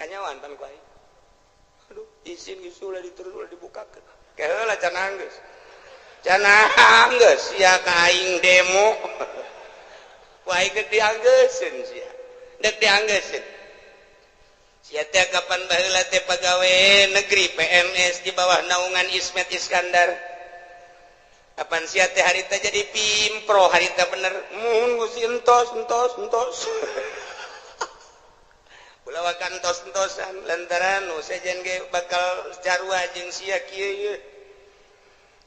kanyawan pan ku aing aduh izin geus ulah diterus ulah dibukakeun keheula cenah geus cenah geus sia ka aing demo ku aing geus dianggeuseun sia dek dianggeuseun sia teh kapan baheula teh pagawe negeri PNS di bawah naungan Ismet Iskandar kapan sia teh harita jadi pimpro harita bener mun Gusti entos entos entos ulah wakan entos entosan lantaran nu sejen ge bakal carua jeung sia kieu ieu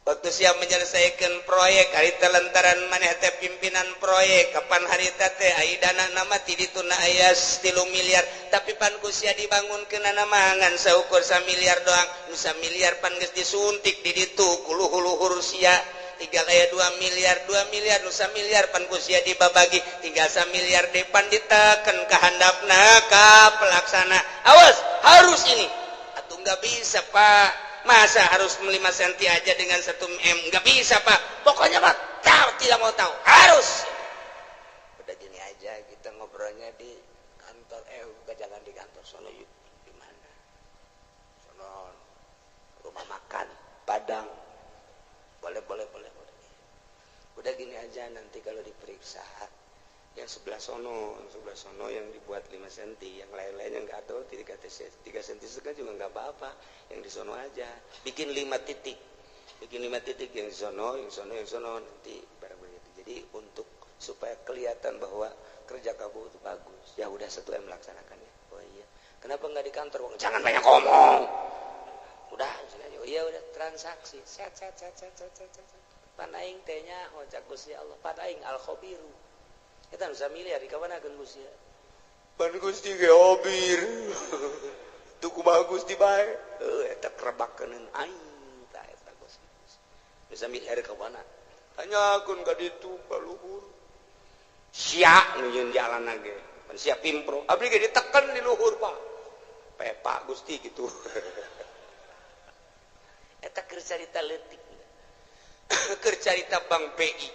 waktu sia menyelesaikan proyek harita lantaran maneh teh pimpinan proyek kapan harita teh ai dana nama ti dituna aya 3 miliar tapi pan ku sia dibangunkeun mah ngan saukur 1 miliar doang nu 1 miliar pan geus disuntik di ditu ku luhur-luhur sia tinggal aya 2 miliar 2 miliar nu 1 miliar pan ku sia dibabagi tinggal 1 miliar depan diteken ka handapna ka pelaksana awas harus ini atuh nggak bisa Pak masa harus 5 cm aja dengan 1 m nggak bisa Pak pokoknya Pak tahu tidak mau tahu harus udah gini aja kita ngobrolnya di kantor bukan jangan di kantor sono yuk di mana sono rumah makan Padang boleh boleh boleh boleh udah gini aja nanti kalau diperiksa yang sebelah sono yang dibuat 5 cm yang lain-lainnya nggak atau 3 cm setengah juga nggak apa-apa yang di sono aja bikin 5 titik bikin 5 titik yang di sono yang sono yang sono nanti barang begitu jadi untuk supaya kelihatan bahwa kerja kamu itu bagus ya udah 1 M melaksanakannya oh iya kenapa nggak di kantor jangan banyak ngomong udah oh iya udah transaksi set set set set set set set pan aing teh nyaho cak Gusti Allah pan aing al khabiru eta nu miliar di kamanakeun Gusti pan Gusti ge hobir tuh kumaha Gusti bae heuh eta kerebakeun aing tah eta Gusti bisa miliar ka mana tanyakeun ka ditu ka luhur sia nu nyieun jalan ge pan sia pimpro abdi ge diteken di luhur Pak pepa Gusti gitu eta keur carita leutik keur carita Bank BI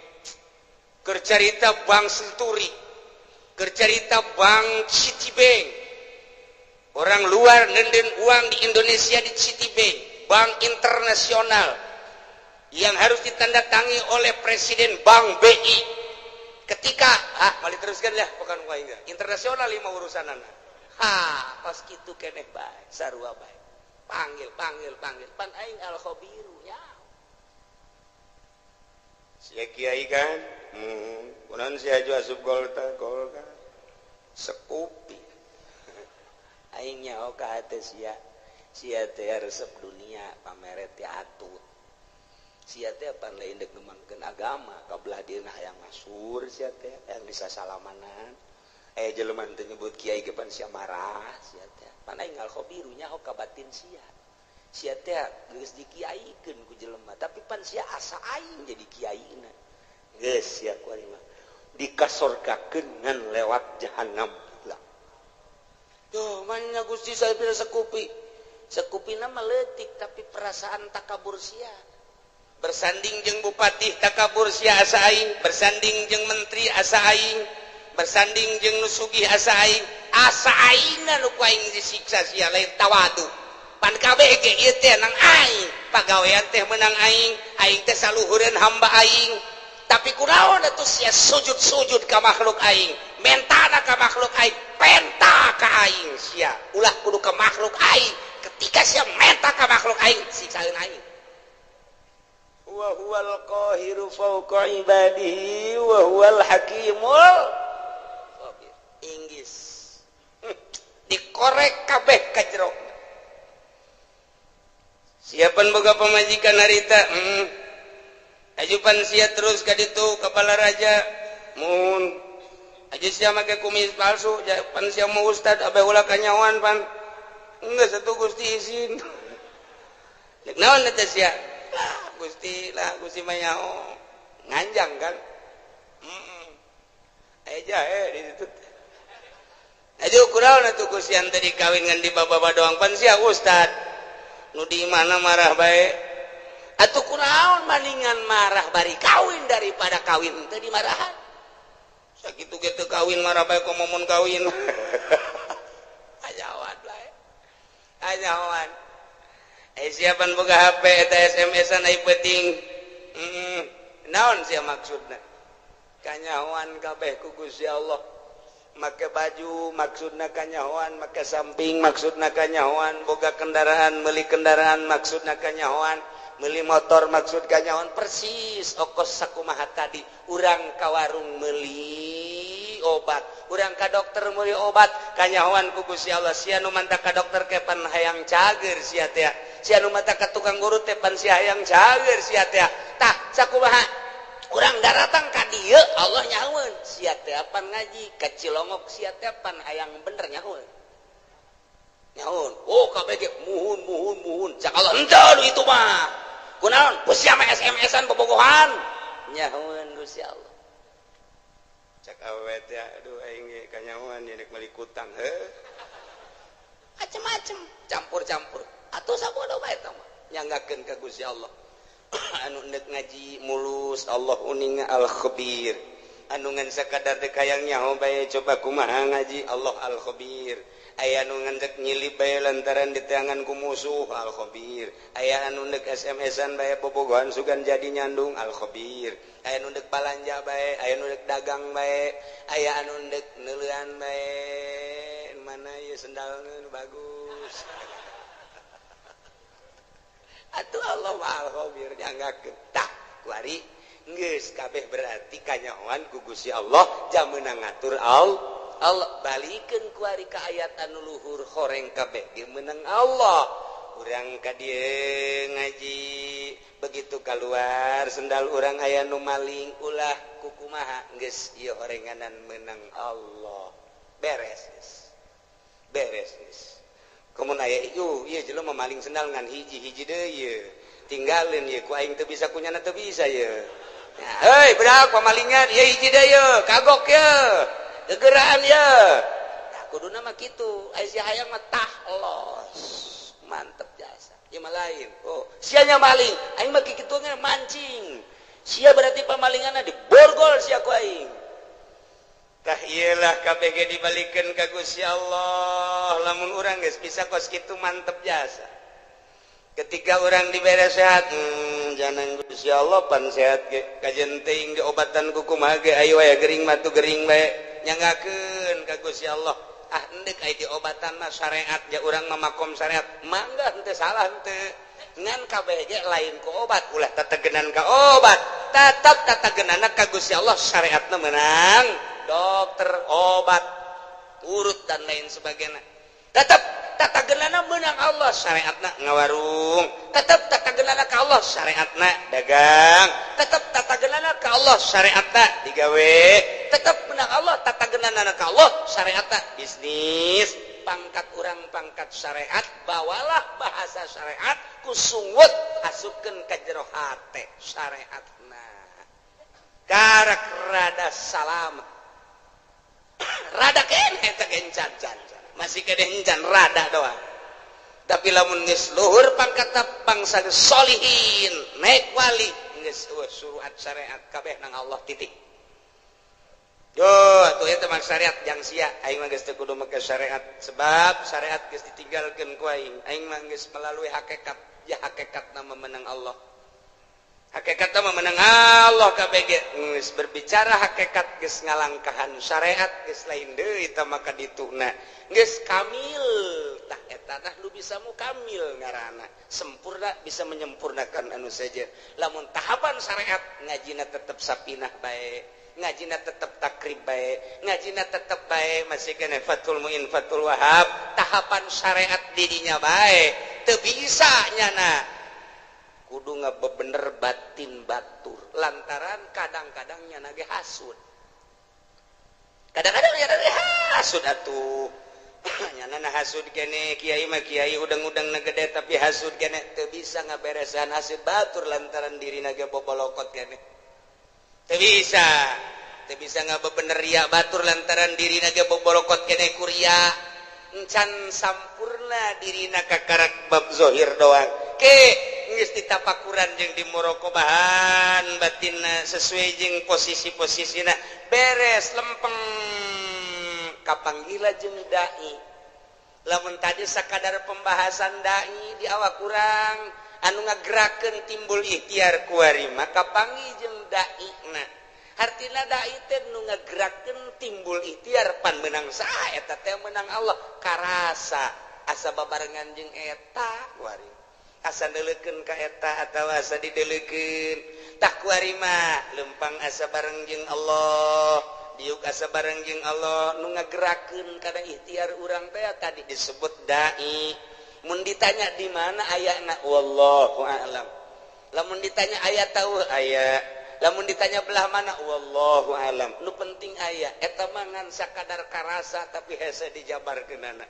keur carita Bank Senturi keur carita Bank Citibank orang luar nenden uang di Indonesia di Citibank bank internasional yang harus ditandatangi oleh Presiden Bank BI ketika ah mau diteruskan ya bukan enggak internasional lima urusan anak ha pas gitu keneh bae sarua bae panggil panggil panggil pan aing al khabiru nya sia kiai kan kunaon sia aju asup golkar golkar sekupi aing nyaho ka hate sia sia teh resep dunia pameret teh atut sia teh pan lain deuk ngembangkeun agama ka belah dieuna hayang masyhur sia teh hayang disasalamanan jelema teh nyebut kiai ge pan sia marah sia teh pan aing al khabiru nyaho ka batin sia sia teh geus dikiaikeun ku jelema tapi pan sia asa aing jadi kiaina geus sia ku aing mah dikasorgakeun ngan lewat jahanam lah tuh mana Gusti saya bila sekupi sekupina mah leutik tapi perasaan takabur sia bersanding jeung bupati takabur sia asa aing bersanding jeung menteri asa aing bersanding jeung nu sugih asa aing asa aingna nu ku aing disiksa sia lain tawadu pan kabeh ge ieu teh nang aing pagawean teh menang aing aing teh saluhureun hamba aing tapi kunaon atuh sia sujud-sujud ka makhluk aing mentana ka makhluk aing penta ka aing sia ulah kudu ka makhluk aing ketika sia menta ka makhluk aing siksaeun aing wa huwal qahiru fawqa ibadihi wa huwal hakimul khabir inggis dikorek kabeh ka jero siapan boga pamajikan harita Ajupan sia terus ka ditu ka Balaraja mun aja sia make kumis palsu pan sia mau ustad abe ulah kanyawan pan geus atuh Gusti izin. Cek naon eta sia? Lah Gusti lah Gusti mah nyaho nganjang kan. Heeh. Aya jahe di ditu. Aju kunaon atuh Gusti ante dikawin ngan dibawa doang pan sia ustad. Nu di mana marah bae. Atuh kunaon maningan marah bari kawin daripada kawin teu dimarahan. Sakitu ge teu kawin marah bae komo mun kawin. Ajawan bae. Ajawan. Siapan boga HP eta SMS-an ai peuting. Naon sia maksudna? Kanyahoan kabeh ku Gusti Allah. Make baju maksudna kanyahoan, make samping maksudna kanyahoan, boga kendaraan, meuli kendaraan maksudna kanyahoan, meuli motor maksud kanyahoan, persis okos sakumaha tadi. Urang ka warung meuli obat, urang ka dokter meuli obat, kanyahoan ku Gusti Allah. Sia nu manta ka dokter ke pan hayang cager sia teh. Sia nu manta ka tukang urut teh pan sia hayang cager sia teh. Tah sakumaha urang daratang ka dieu Allah nyahoeun sia teh pan ngaji ka Cilongok sia teh pan hayang bener nyahoeun. Nyahoeun. Oh kabeh ge muhun muhun muhun. Cak Allah henteu itu mah. Kunaon? Ku sia mah SMS-an bobogohan. Nyahoeun Gusti Allah. Cak awewe teh aduh aing ge kanyahoan ieu rek meuli kutang heuh. Macem-macem campur-campur. Atuh sabodo bae eta mah nyanggakeun ka Gusti Allah. Anu ndek ngaji mulus Allah uninga al-khabir. Anu ngan sakadar teu hayang nyaho bae coba kumaha ngaji Allah al-khabir. Aya anu ngan dek nyilip bae lantaran diteangan ku musuh al-khabir. Aya anu ndek SMS-an bae bobogohan sugan jadi nyandung al-khabir. Aya anu ndek balanja bae, aya anu ndek dagang bae, aya anu ndek neuleuan bae. Mana ieu sendalna nu bagus. Atuh Allah al-khabir nyanggakeun. Tah kuari geus kabeh berarti kanyahoan ku Gusti Allah jam meunang ngatur Allah. Allah balikeun kuari ka ayat anu luhur horeng kabeh ge meunang Allah. Urang ka dieu ngaji begitu keluar sendal urang aya nu maling ulah kukumaha geus ieu horenganan meunang Allah. Beres geus. Beres geus. Komun aya ieu ieu jelema maling sendal ngan hiji-hiji deui ieu. Tinggalin ieu ku aing teu bisa kunyana teu bisa ieu. Nah, heuy budak pamalingan ieu hiji deui ieu, kagok ieu. Gegeraan ieu. Tah kuduna mah kitu, aya si hayang mah tah los. Mantep jasa. Ieu mah lain. Oh, sia nya maling, aing mah kitu ge mancing. Sia berarti pamalinganna diborgol sia ku aing. Tah iyalah KBG dibalikeun ka Gusti Allah. Lamun urang geus bisa kos kitu mantep jasa. Ketika urang dibere sehat, jangan Gusti Allah pan sehat ge kajen teuing diobatan ku kumaha ge ayo aya gering mah tu gering bae nyanggakeun ka Gusti Allah. Ah endek aya diobatan mah syariat ja urang mah makom syariat. Mangga henteu salah henteu. Ngan kabeh ge lain ku obat ulah tetegenan ka obat. Tetep tetegenanna ka Gusti Allah syariatna meunang. Dokter, obat, urut dan lain sebagainya. Tetap tatagenana menang Allah syariatna ngawarung. Tetap tatagenana ka Allah syariatna dagang. Tetap tatagenana ka Allah syariatna digawe. Tetap menang Allah tatagenana ka Allah syariatna bisnis. Pangkat urang pangkat syariat, bawalah bahasa syariat ku sungut asupkeun ka jero hate syariatna. Karak rada salam. Rada keneh teh gencan can masih keneh encan rada doang. Tapi lamun geus luhur pangkat bangsa solihin naik wali geus suruhat syariat kabeh nang Allah titik. Yo atuh eta mah syariat jang sia aing mah geus teu kudu make syariat sebab syariat geus ditinggalkeun ku aing. Aing mah geus melalui hakikat ya hakikatna memenang Allah. Hakikatna memenang Allah kabeh ge geus berbicara hakikat geus ngalangkahan syariat geus lain deui eta maka dituna geus kamil. Tah eta tah nu bisa mukamil ngaranna sempurna bisa menyempurnakan anu saja. Lamun tahapan syariat ngajina tetep sapinah bae, ngajina tetep takrib bae, ngajina tetep bae masih kene Fathul Muin Fathul Wahab tahapan syariat didinya bae teu bisa nyana. Kudu ngabebener batin batur lantaran kadang-kadang nyana ge hasud. Kadang-kadang nyana ge hasud atuh. Nyana na hasud kene, kiai mah kiai udang-udang na gede tapi hasud kene, teu bisa ngaberesan hasud batur lantaran dirina ge bobolokot kene. Teu bisa, teu bisa ngabebener ria batur lantaran dirina ge bobolokot kene ku ria. Encan sampurna dirina kakarak bab zohir doang. Ke geus ditapakuran jeung dimuraqabahan batinna sesuai jeung posisi-posisina beres lempeng kapanggila jeung dai. Lamun tadi sakadar pembahasan dai di awak kurang anu ngagerakeun timbul ikhtiar kuari maka panggih jeung daina. Hartina dai teh nu ngagerakeun timbul ikhtiar pan meunang saha eta teh meunang Allah karasa asa babarengan jeung eta kuari. Asa neuleukeun ka eta atawa asa dideulekeun tah kuari mah lempang asa bareng jeung Allah, diuk asa bareng jeung Allah nu ngagerakeun kana ikhtiar urang teh tadi disebut dai. Mun ditanya di mana ayana wallahu a'lam. Lamun ditanya aya tahu aya, lamun ditanya belah mana wallahu a'lam. Nu penting aya eta mah ngan sakadar karasa tapi hese dijabarkeunana.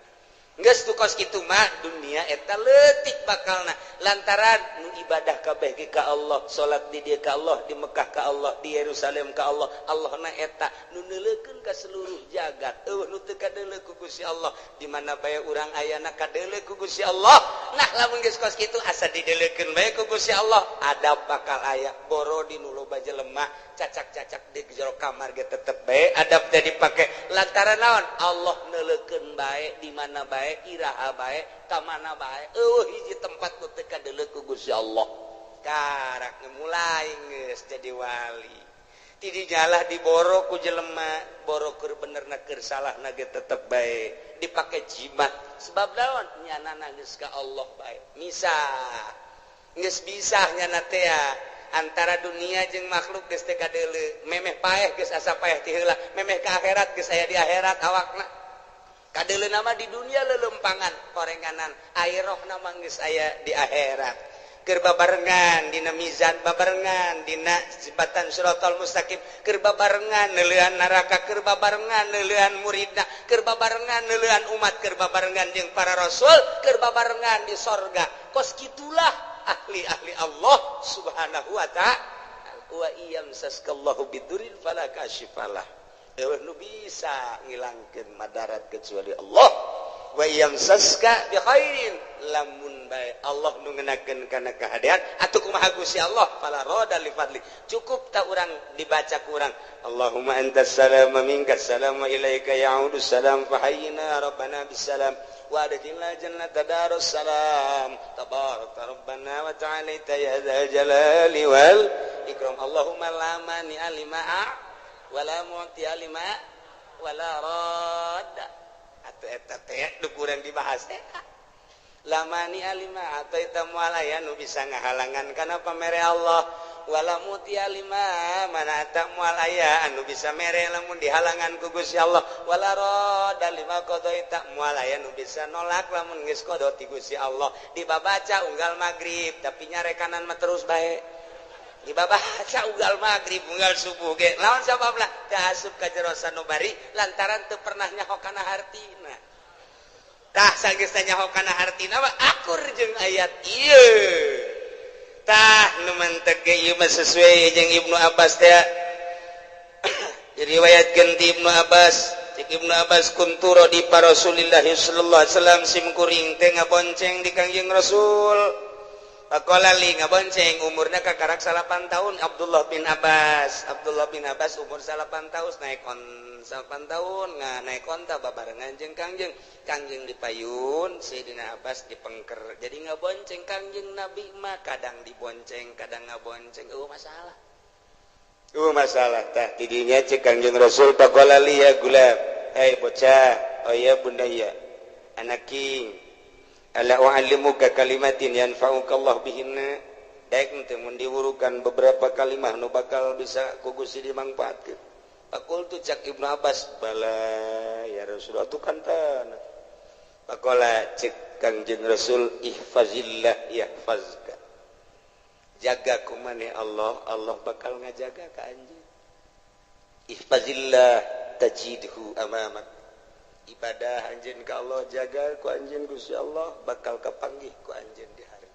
Geus tu kos kitu mah dunia eta leutik bakalna lantaran nu ibadah kabeh ge ka Allah, salat di dieu ka Allah, di Mekah ka Allah, di Yerusalem ka Allah. Allahna eta nu neuleukeun ka seluruh jagat. Eueuh nu teu kadeuleu ku Gusti Allah, di mana bae urang ayana kadeuleu ku Gusti Allah. Nah lamun geus kos kitu asa dideuleukeun bae ku Gusti Allah, adab bakal aya. Boro di nu loba jelema cacak-cacak di jero kamar ge tetep bae adab teh dipake lantaran naon? Allah neuleukeun bae di mana bae, iraha bae, ka mana bae, eueuh hiji tempat nu teu kadeuleu ku Gusti Allah. Karak mulai geus jadi wali. Ti dijalah diboro ku jelema, boro keur benerna keur salahna ge tetep bae dipake jimat. Sebab naon? Nyanana geus ka Allah bae. Misah. Geus bisa nyana teh antara dunia jeung makhluk geus teu kadeuleu. Memeh paeh geus asa paeh ti heula, memeh ka akhirat geus aya di akhirat awakna. Kadeuleu nama di dunia lelempangan korenganan, akhirah nama geus aya di akhirat. Keur babarengan dina mizan, babarengan dina jembatan Shiratal Mustaqim, keur babarengan neuleuan neraka, keur babarengan neuleuan muridna, keur babarengan neuleuan umat, keur babarengan jeung para rasul, keur babarengan di sorga. Kos kitulah ahli-ahli Allah Subhanahu wa ta'ala. Wa iyamsaskallahu bidurin fala kashifalah. Eueuh nu bisa ngilangkeun madarat kecuali Allah. Wa yamsaska bi khairin, lamun bae Allah nu ngenakeun kana kahadean atuh kumaha Gusti Allah fala rada li fadli. Cukup tak urang dibaca ku urang Allahumma antas salam wa minkas salam wa ilaika ya'udu salam fahayyina rabbana bisalam wa adkhilna jannata darus salam tabaraka rabbana wa ta'alaita ya dzal jalali wal ikram. Allahumma la mani alima wala mu'ti alima wala radda. Atau eta teh nu kurang dibahas teh lamani alima atau eta moal aya nu bisa ngahalangan kana pamere Allah, wala mu'ti alima mana eta moal aya anu bisa mere lamun dihalangan ku Gusti Allah, wala radda lima qadaita moal aya nu bisa nolak lamun geus qada ti Gusti Allah. Dibabaca unggal magrib tapi nyarekanan mah terus bae. Dibabaca unggal magrib unggal subuh ge lawan sababna teu asup ka jero sanubari lantaran teu pernah nyaho kana hartina. Tah sanggeus nyaho kana hartina mah akur jeung ayat ieu. Tah nu mentek ge ieu mah sesuai jeung Ibnu Abbas teh. Diriwayatkeun ti Ibnu Abbas, cek Ibnu Abbas kunturo di para Rasulillah sallallahu alaihi wasallam sim kuring teh ngabonceng di Kangjeng Rasul. Pakola li ngabonceng umurnya kakarak 8 tahun Abdullah bin Abbas. Abdullah bin Abbas umur 8 tahun naik on 8 tahun nggak naik onta babarengan jeung Kangjeng. Kangjeng dipayun, Sayyidina Abbas dipengker. Jadi ngabonceng Kangjeng Nabi mah kadang dibonceng, kadang ngabonceng. Masalah. Masalah tah tidinya cek Kangjeng Rasul pakola li ya gulam. Hei bocah, oh ya bunda ya. Anaki ala u'allimuka kalimatin yanfa'uka Allah bihinna. Daek teh mun diwurukan beberapa kalimah nu bakal bisa ku Gusti dimangfaatkeun. Faqultu cak Ibnu Abbas, bala ya Rasulullah tu kan tanah. Faqala cek Kangjeng Rasul ihfazillah yahfazka. Jaga ku maneh Allah, Allah bakal ngajaga ka anjeun. Ihfazillah tajidhu amamak. Ibadah anjeun ka Allah, jaga ku anjeun Gusti Allah, bakal kapanggih ku anjeun di hari.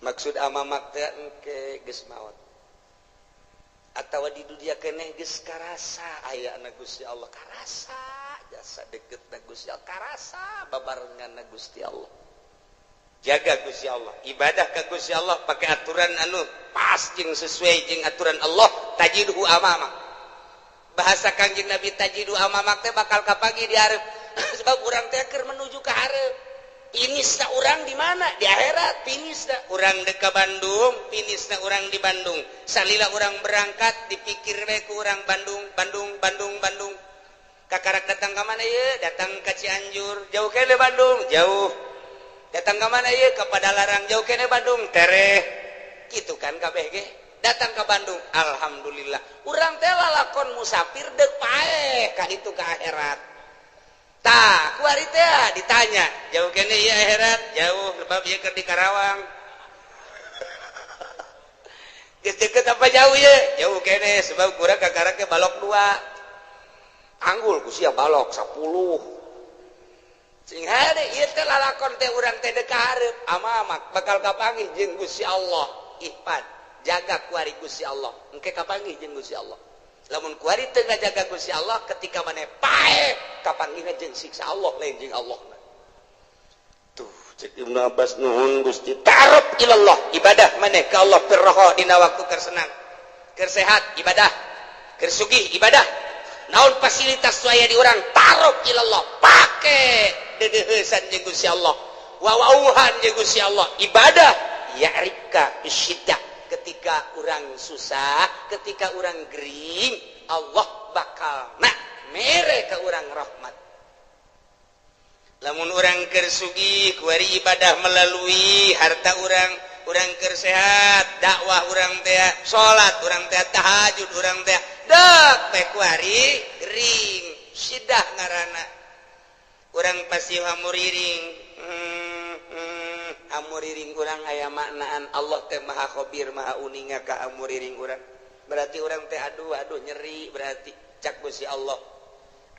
Maksud amamak teh engke geus maot. Atawa di dunia keneh geus karasa ayana Gusti Allah, karasa jasa deket na Gusti Allah, karasa babarengan na Gusti Allah. Jaga Gusti Allah, ibadah ka Gusti Allah pakai aturan anu pas jeung sesuai jeung aturan Allah, tajidhu amama. Bahasa Kangjeng Nabi tajidu amamak teh bakal kapanggih di hareup. Sebab urang teh keur menuju ka hareup. Finisna urang di mana? Di akhirat. Finisna urang dek ka Bandung, finisna urang di Bandung. Salila urang berangkat dipikir we ku urang Bandung, Bandung, Bandung, Bandung. Kakarak datang ka mana ieu? Datang ka Cianjur, jauh keneh Bandung, jauh. Datang ka mana ieu? Ka Padalarang, jauh keneh Bandung, tereh. Kitu kan kabeh ge. Datang ke Bandung, alhamdulillah. Urang teh lalakon musafir deuk paeh ka ditu ka akhirat. Tah, kuari teh ditanya, jauh keneh ieu akhirat? Jauh, sebab ieu keur di Karawang. Geus deukeut apa jauh ieu? Jauh keneh sebab kurang kakarak ge balok 2. Anggul ku sia balok 10. Sing hade ieu teh lalakon teh urang teh deuk ka hareup, amamak bakal kapanggih jeung Gusti Allah. Ihfad, jaga kuari Gusti Allah. Engke kapanggih jeung Gusti Allah. Lamun kuari teu ngajaga Gusti Allah ketika maneh paeh kapanggihna jeung siksa Allah lain jeung Allah. Tuh cek Ibnu Abbas nuhun Gusti, ta'aruf ilallah, ibadah maneh ka Allah firroho dina waktu keur senang, keur sehat ibadah, keur sugih ibadah. Naon fasilitas nu aya di urang, ta'aruf ilallah, pake deudeuheusan jeung Gusti Allah, wawauhan jeung Gusti Allah, ibadah ya'rifka bisyiddah. Ketika orang susah, ketika orang gering, Allah bakal nak mere ke orang rahmat. Lamun orang keur sugih, kuari ibadah melalui harta orang, orang keur sehat, dakwah orang teh, salat orang teh, tahajud orang teh, dek teh kuari gering, sidah ngarana. Urang pasti hamuriring. Hamuriring urang aya maknaan Allah teh maha khabir, maha uninga ka hamuriring urang. Berarti urang teh aduh aduh nyeri berarti cak Gusti Allah.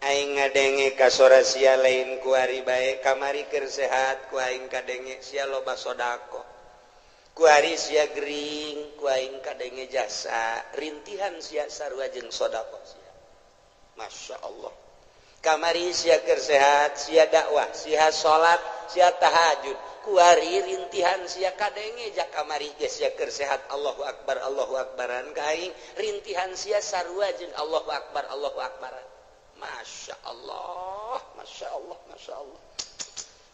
Aing ngadenge ka sora sia lain kuari bae, kamari keur sehat ku aing kadenge sia loba sedekah. Kuari sia gering ku aing kadenge jasa, rintihan sia sarua jeung sedekah sia. Masya Allah. Kamari sia keur sehat, sia dakwah, sia salat, sia tahajud. Kuari rintihan sia kadenge jak kamari ge sia keur sehat Allahu akbar Allahu akbaran ka aing, rintihan sia sarua jeung Allahu akbar Allahu akbaran. Masya Allah, Masya Allah, Masya Allah.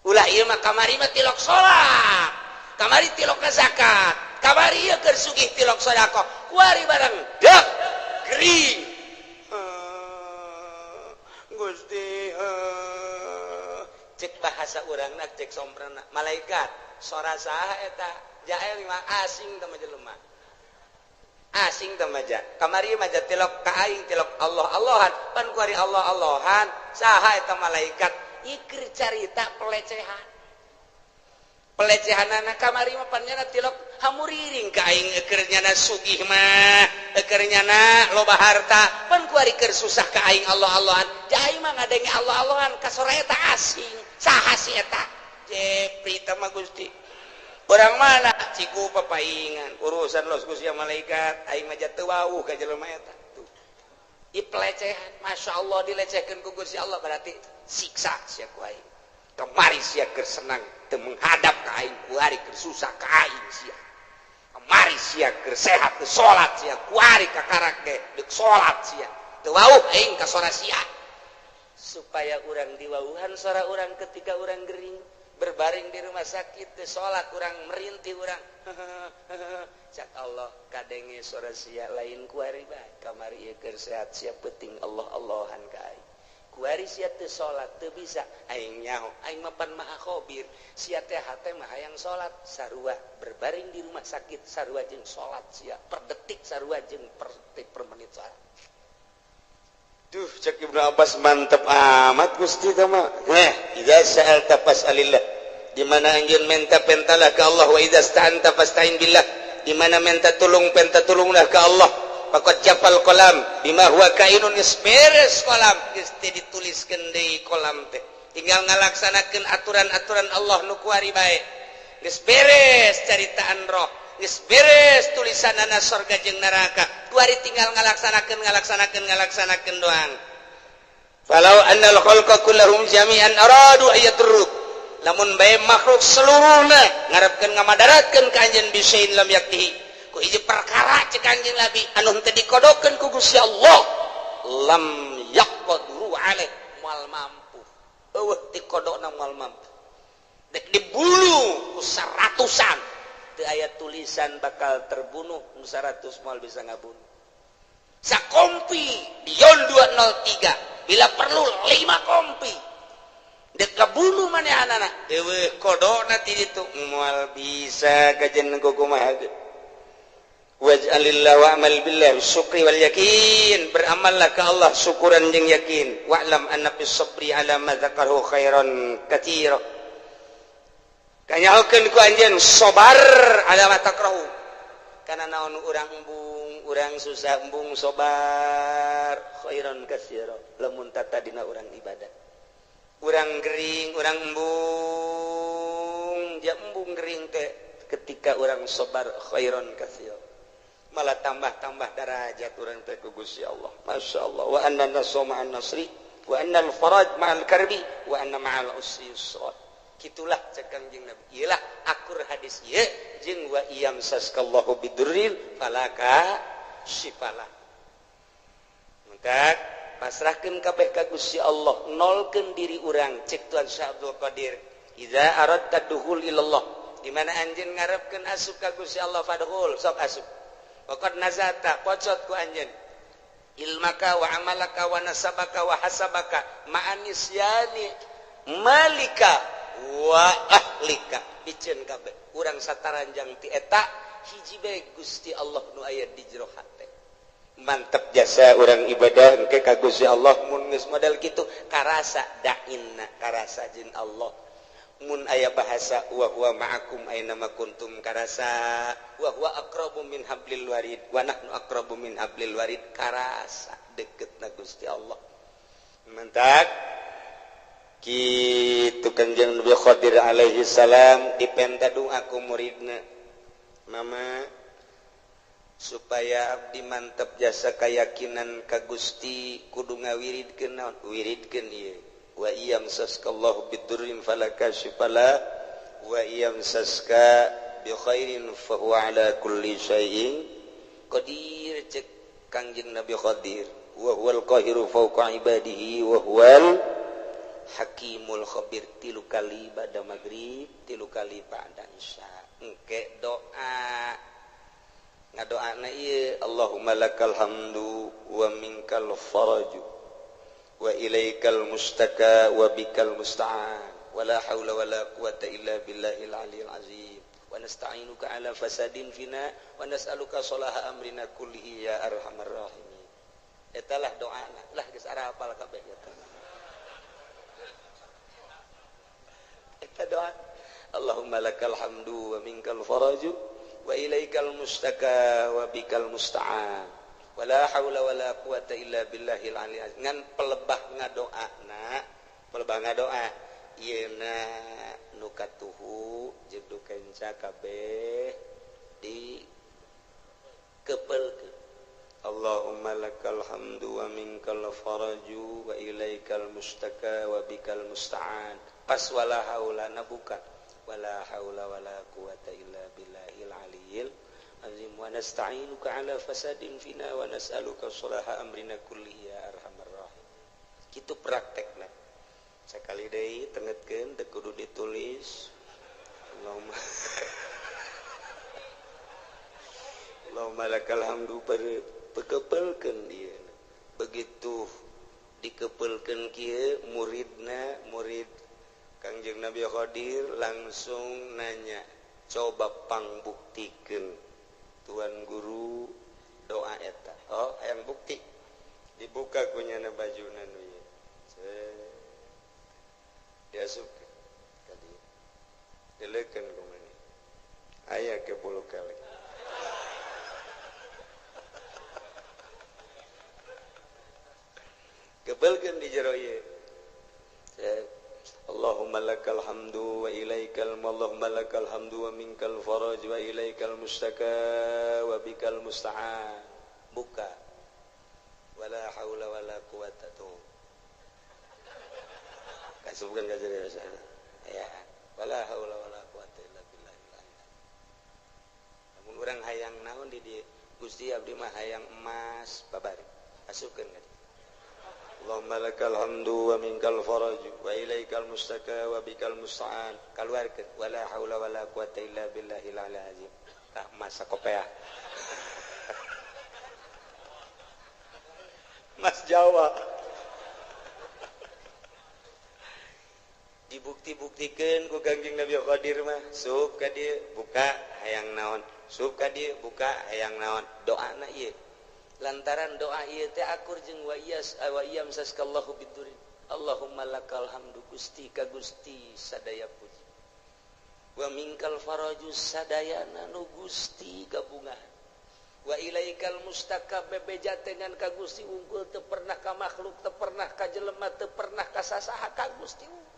Ulah ieu mah kamari mah tilok salat, kamari tilok zakat, kamari ieu keur sugih tilok sedekah, kuari barang dek gering. Gusti, cek bahasa urangna cek somprana malaikat sora saha eta jael mah asing teh mah jelema. Asing teh mah ja. Kamari mah ja tilok ka aing tilok Allah Allahan, pan kuari Allah Allahan, saha eta malaikat ieu carita pelecehan. Pelecehanana kamari mah pan nyana tilok hamuriring ka aing keur nyana sugih mah, keur nyana loba harta, pan kuari keur susah ka aing Allah Allahan. Ja aing mah ngadenge Allah Allahan ka sora eta asing. Saha si eta? Jepri teh mah Gusti. Urang mana? Ciku papaingan. Urusan los Gusti malaikat, aing mah teu wawuh ka jelema eta. Tuh. Ieu pelecehan, Masya Allah dilecehkeun ku Gusti Allah berarti siksa sia ku aing. Kamari sia keur senang teu menghadap ka aing, kuari keur susah ka aing sia. Kamari sia keur sehat teu salat sia, kuari kakarak ge deuk salat sia. Teu wawuh aing ka sora sia. Supaya urang diwauhan sora urang ketika urang gering, berbaring di rumah sakit teu salat urang merintih urang. Cak Allah kadenge sora sia lain kuari bae, kamari ieu keur sehat sia peuting Allah Allahan ka aing. Kuari sia teu salat teu bisa aing nyaho, aing mah pan maha khabir, sia teh hate mah hayang salat sarua berbaring di rumah sakit sarua jeung salat sia per detik sarua jeung per detik per menit salat. Duh cek Ibnu Abbas mantep amat Gusti teh mah. Heh, idza sa'alta fas'alillah. Di mana anjeun menta pentalah ka Allah, wa idza sta'anta fasta'in billah. Di mana menta tulung penta tulunglah ka Allah. Faqad jaffal qalam bima huwa kainun, geus beres kolam, geus teu dituliskeun deui kolam teh, tinggal ngalaksanakeun aturan-aturan Allah nu kuari bae. Geus beres caritaan roh, geus beres tulisanana sorga jeung neraka, kuari tinggal ngalaksanakeun, ngalaksanakeun, ngalaksanakeun doang. Falau annal khalqa kullahum jami'an aradu ayadurruk, lamun bae makhluk seluruhna ngarepkeun ngamadaratkeun ka anjeun, bisain lam yaktihi, ku hiji perkara cek Kanjeng Nabi anu henteu dikodokeun ku Gusti Allah, lam yaqdiru alaih, moal mampu. Eueuh dikodokna moal mampu. Dek dibunuh ku seratusan, teu aya tulisan bakal terbunuh, nu 100 moal bisa ngabunuh. Sakompi Dion 203, bila perlu 5 kompi, dek kabunuh manehanana, eueuh kodokna ti ditu, moal bisa kajen kumaha ge. Waj'alillah wa'mal billah syukri wal yakin, beramallah ke Allah syukuran jeung yakin. Wa'lam anna fis sabri ala ma dzakarahu khairan katsira, kanyahokeun ku anjeun sabar ala ma takrahu, kana naon urang embung, urang susah embung, sabar, khairan katsira. Lamun tatadina urang ibadah, urang gering, urang embung, ja embung gering teh, ketika urang sabar khairan katsira, malah tambah-tambah darajat urang teh ku Gusti Allah. Masya Allah. Wa anna nasra ma'an nasri, wa anna al-faraj ma'al karbi, wa anna ma'al usri yusra. Kitulah cek Kangjeng Nabi. Iyalah akur hadis ieu jeung wa iyamsaskallahu bidurrin fala kasyifalah. Maka pasrahkeun kabeh ka Gusti Allah, nolkeun diri urang. Cek Tuan Syekh Abdul Qadir, idza aradta dukhul ilallah, di mana anjeun ngarepkeun asup ka Gusti Allah, fadkhul, sok asup. Waqad nazata, pocot ku anjeun ilmaka wa amalaka wa nasabaka wa hasabaka ma'anisyani malika wa ahlika, piceun kabeh urang sataranjang ti eta hiji bae, Gusti Allah nu aya di jero hate. Mantep jasa urang ibadah engke ka Gusti Allah. Mun geus model kitu karasa dainna, karasa jin Allah. Mun aya bahasa wa huwa ma'akum aina ma kuntum karasa, wa huwa aqrabu min hablil warid, wa nahnu aqrabu min hablil warid, karasa deketna Gusti Allah. Mentak kitu Kanjeng Nabi Khadir alaihi salam dipenta doa ku muridna, mama, supaya abdi mantep jasa keyakinan ka Gusti kudu ngawiridkeun naon? Wiridkeun ieu, wa iyamsaskallahu bidurrin fala kasyifalah, wa iyamsaska bi khairin fa huwa ala kulli syai'in qadir. Cek Kangjeng Nabi Khadir, wa huwal qahiru fawqa ibadihi wa huwal hakimul khabir. Tilu kali ba'da maghrib, tilu kali ba'da isya. Engke doa, ngadoana ieu, Allahumma lakal hamdu wa minkal faraju wa ilaikal mustaka wa bikal musta'an, wa la haula wa la quwata illa billahil aliyil azim, wa nasta'inuka ala fasadin fina wa nas'aluka salaha amrina kullihi ya arhamar rahimin. Eta lah doana lah, geus arapal kabeh eta. Eta doa, Allahumma lakal hamdu wa minkal faraju wa ilaikal mustaka wa bikal musta'an, wala haula wala quwata illa billahil aliyil azim. Ngan pelebah ngadoana, pelebah ngadoa ieuna nu katuhu jeung nu kenca kabeh di kepelkeun. Allahumma lakal hamdu wa minkal faraju wa ilaikal mustaka wa bikal musta'an. Pas wala haula na buka wala haula wala quwata illa billahil aliyil azim, wa nasta'inuka ala fasadin fina wa nas'aluka salaha amrina kullihi ya arhamar rahim. Kitu praktekna. Sakali deui tengetkeun, teu kudu ditulis. Allahumma Allahumma lakal hamdu, pekepelkeun ieu. Begitu dikepelkeun kieu muridna, murid Kangjeng Nabi Khadir langsung nanya, coba pangbuktikeun Tuan Guru doa eta. Oh, hayang bukti. Dibuka kunyana bajuna nu ieu. Diasupkeun ka dieu. Dileukeun ku maneh aya ke bulu kelek. Gebelkeun di jero ieu. Allahumma lakal hamdu wa ilaikal Allahumma lakal hamdu wa minkal faraj wa ilaikal mustaka wa bikal musta'an. Buka. Wala haula wala quwata tuh. Kasubkeun ka jero ya. Wala haula wala quwata illa billah. Lamun urang hayang naon di dieu? Gusti abdi mah hayang emas babari. Asupkeun ka dieu. Allahumma lakal hamdu wa minkal faraj wa ilaikal mustaka wa bikal musta'an. Kaluarkeun wala haula wala quwata illa billahil aliyil azim. Tah masa kopeah. Mas Jawa. Dibukti-buktikeun ku Kangjeng Nabi Qadir mah, sup ka dieu buka hayang naon, sup ka dieu buka hayang naon. Doana ieu. Lantaran doa ieu teh akur jeung wa iyas wa iyam saskallahu bidurin. Allahumma lakal hamdu Gusti ka Gusti sadaya puji. Wa minkal faraju sadayana nu Gusti gabungan. Wa ilaikal mustaka bebeja dengan ka Gusti unggul teu pernah ka makhluk, teu pernah ka jelema, teu pernah ka sasaha ka Gusti unggul.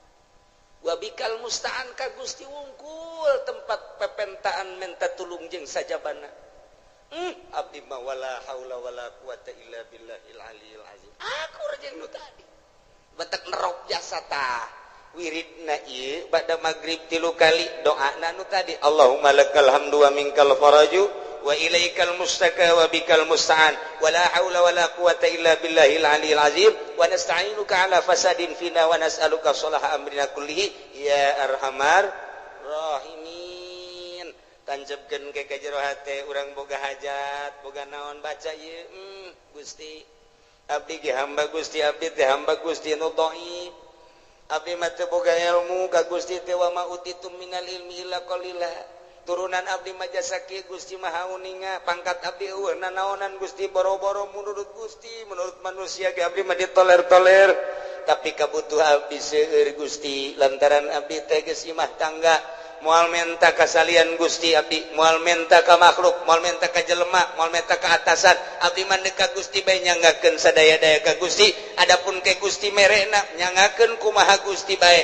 Wa bikal musta'an ka Gusti unggul tempat pepentaan menta tulung jeung sajabana. Abdi mah wala haula wala quwata illa billahil aliyil azim. Akur jeung nu tadi. Batak nerok jasa tah. Wiridna ieu bada magrib 3 kali doana nu tadi. Allahumma lakal hamdu wa minkal faraju wa ilaikal mustaka wa bikal musta'an wala haula wala quwata illa billahil aliyil azim wa nasta'inuka ala fasadin fina wa nas'aluka salaha amrina kullihi ya arhamar rahimin. Tanjebkeun ke ka jero hate urang boga hajat boga naon baca ieu. Gusti abdi ge hamba Gusti, abdi teh hamba Gusti nu dhaif, abdi mah teu boga ilmu ka Gusti teh wa ma utitum minal ilmi illa qalila. Turunan abdi mah jasa kieu Gusti Maha Uninga, pangkat abdi eueuh nanaonan Gusti, boro-boro menurut Gusti, menurut manusia ge abdi mah ditoler-toler, tapi kabutuh abdi seueur Gusti lantaran abdi teh geus imah tangga. Moal menta kasalian Gusti abdi, moal menta ka makhluk, moal menta ka jelema, moal menta ka atasan, abdi mah ka Gusti bae nyanggakeun sadaya-daya ka Gusti. Adapun ke Gusti merena nyanggakeun kumaha Gusti bae,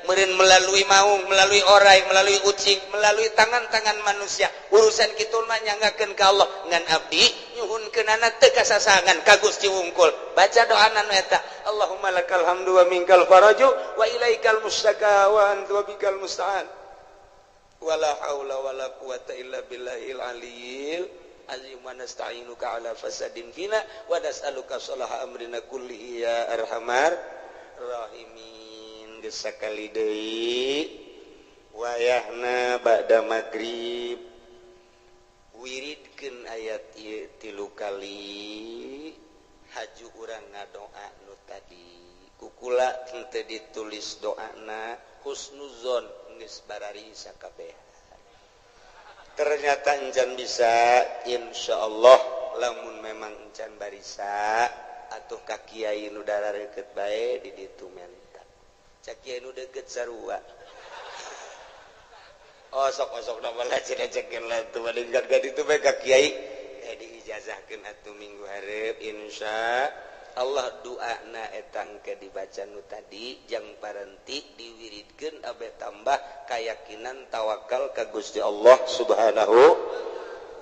meureun melalui maung, melalui orai, melalui ucing, melalui tangan-tangan manusia. Urusan kitu mah nyanggakeun ka Allah. Ngan abdi nyuhunkeunana teu kasasangan ka Gusti wungkul. Baca doana nu eta, Allahumma lakal hamdu wa minkal faraju wa ilaikal mustaka wa anta bikal musta'an. Wala haula wala quwata illa billahil aliyil azim wa nasta'inuka ala fasadin fina wa nas'aluka salaha amrina kullihi ya arhamar rahimin. Geus sakali deui wayahna ba'da magrib wiridkeun ayat ieu 3 kali haju urang ngadoa nu tadi kukula henteu ditulis doana husnuzon geus barari sakabehan. Ternyata encan bisa, insyaallah lamun memang encan barisa atuh ka kiai nu darareukeut bae di ditu menta. Cak kiai nu deukeut sarua. Osok-osok na malah cenah cekeun lah tuh malingkat ka ditu bae ka kiai diijazahkeun atuh minggu hareup insya Allah. Doana eta engke dibaca nu tadi jang parenti diwiridkeun abe tambah keyakinan tawakal ka Gusti Allah Subhanahu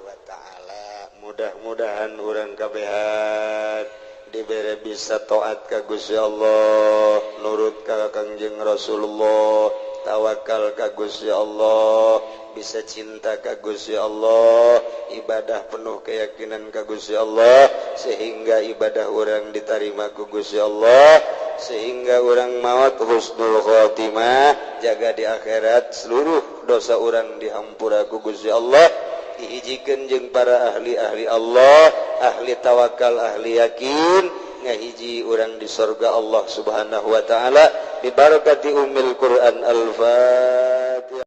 wa taala. Mudah-mudahan urang kabehan dibere bisa taat ka Gusti Allah, nurut ka Kangjeng Rasulullah, tawakal ka Gusti Allah, bisa cinta ka Gusti Allah, ibadah penuh keyakinan ka Gusti Allah, sehingga ibadah orang diterima ku Gusti Allah, sehingga orang maut husnul khotimah, jaga di akhirat seluruh dosa orang dihampura ku Gusti Allah, dihijikeun jeung para ahli-ahli Allah, ahli tawakal, ahli yakin, ngahiji orang di surga Allah Subhanahu wa taala bi barakati ummil Quran. Al-Fatihah.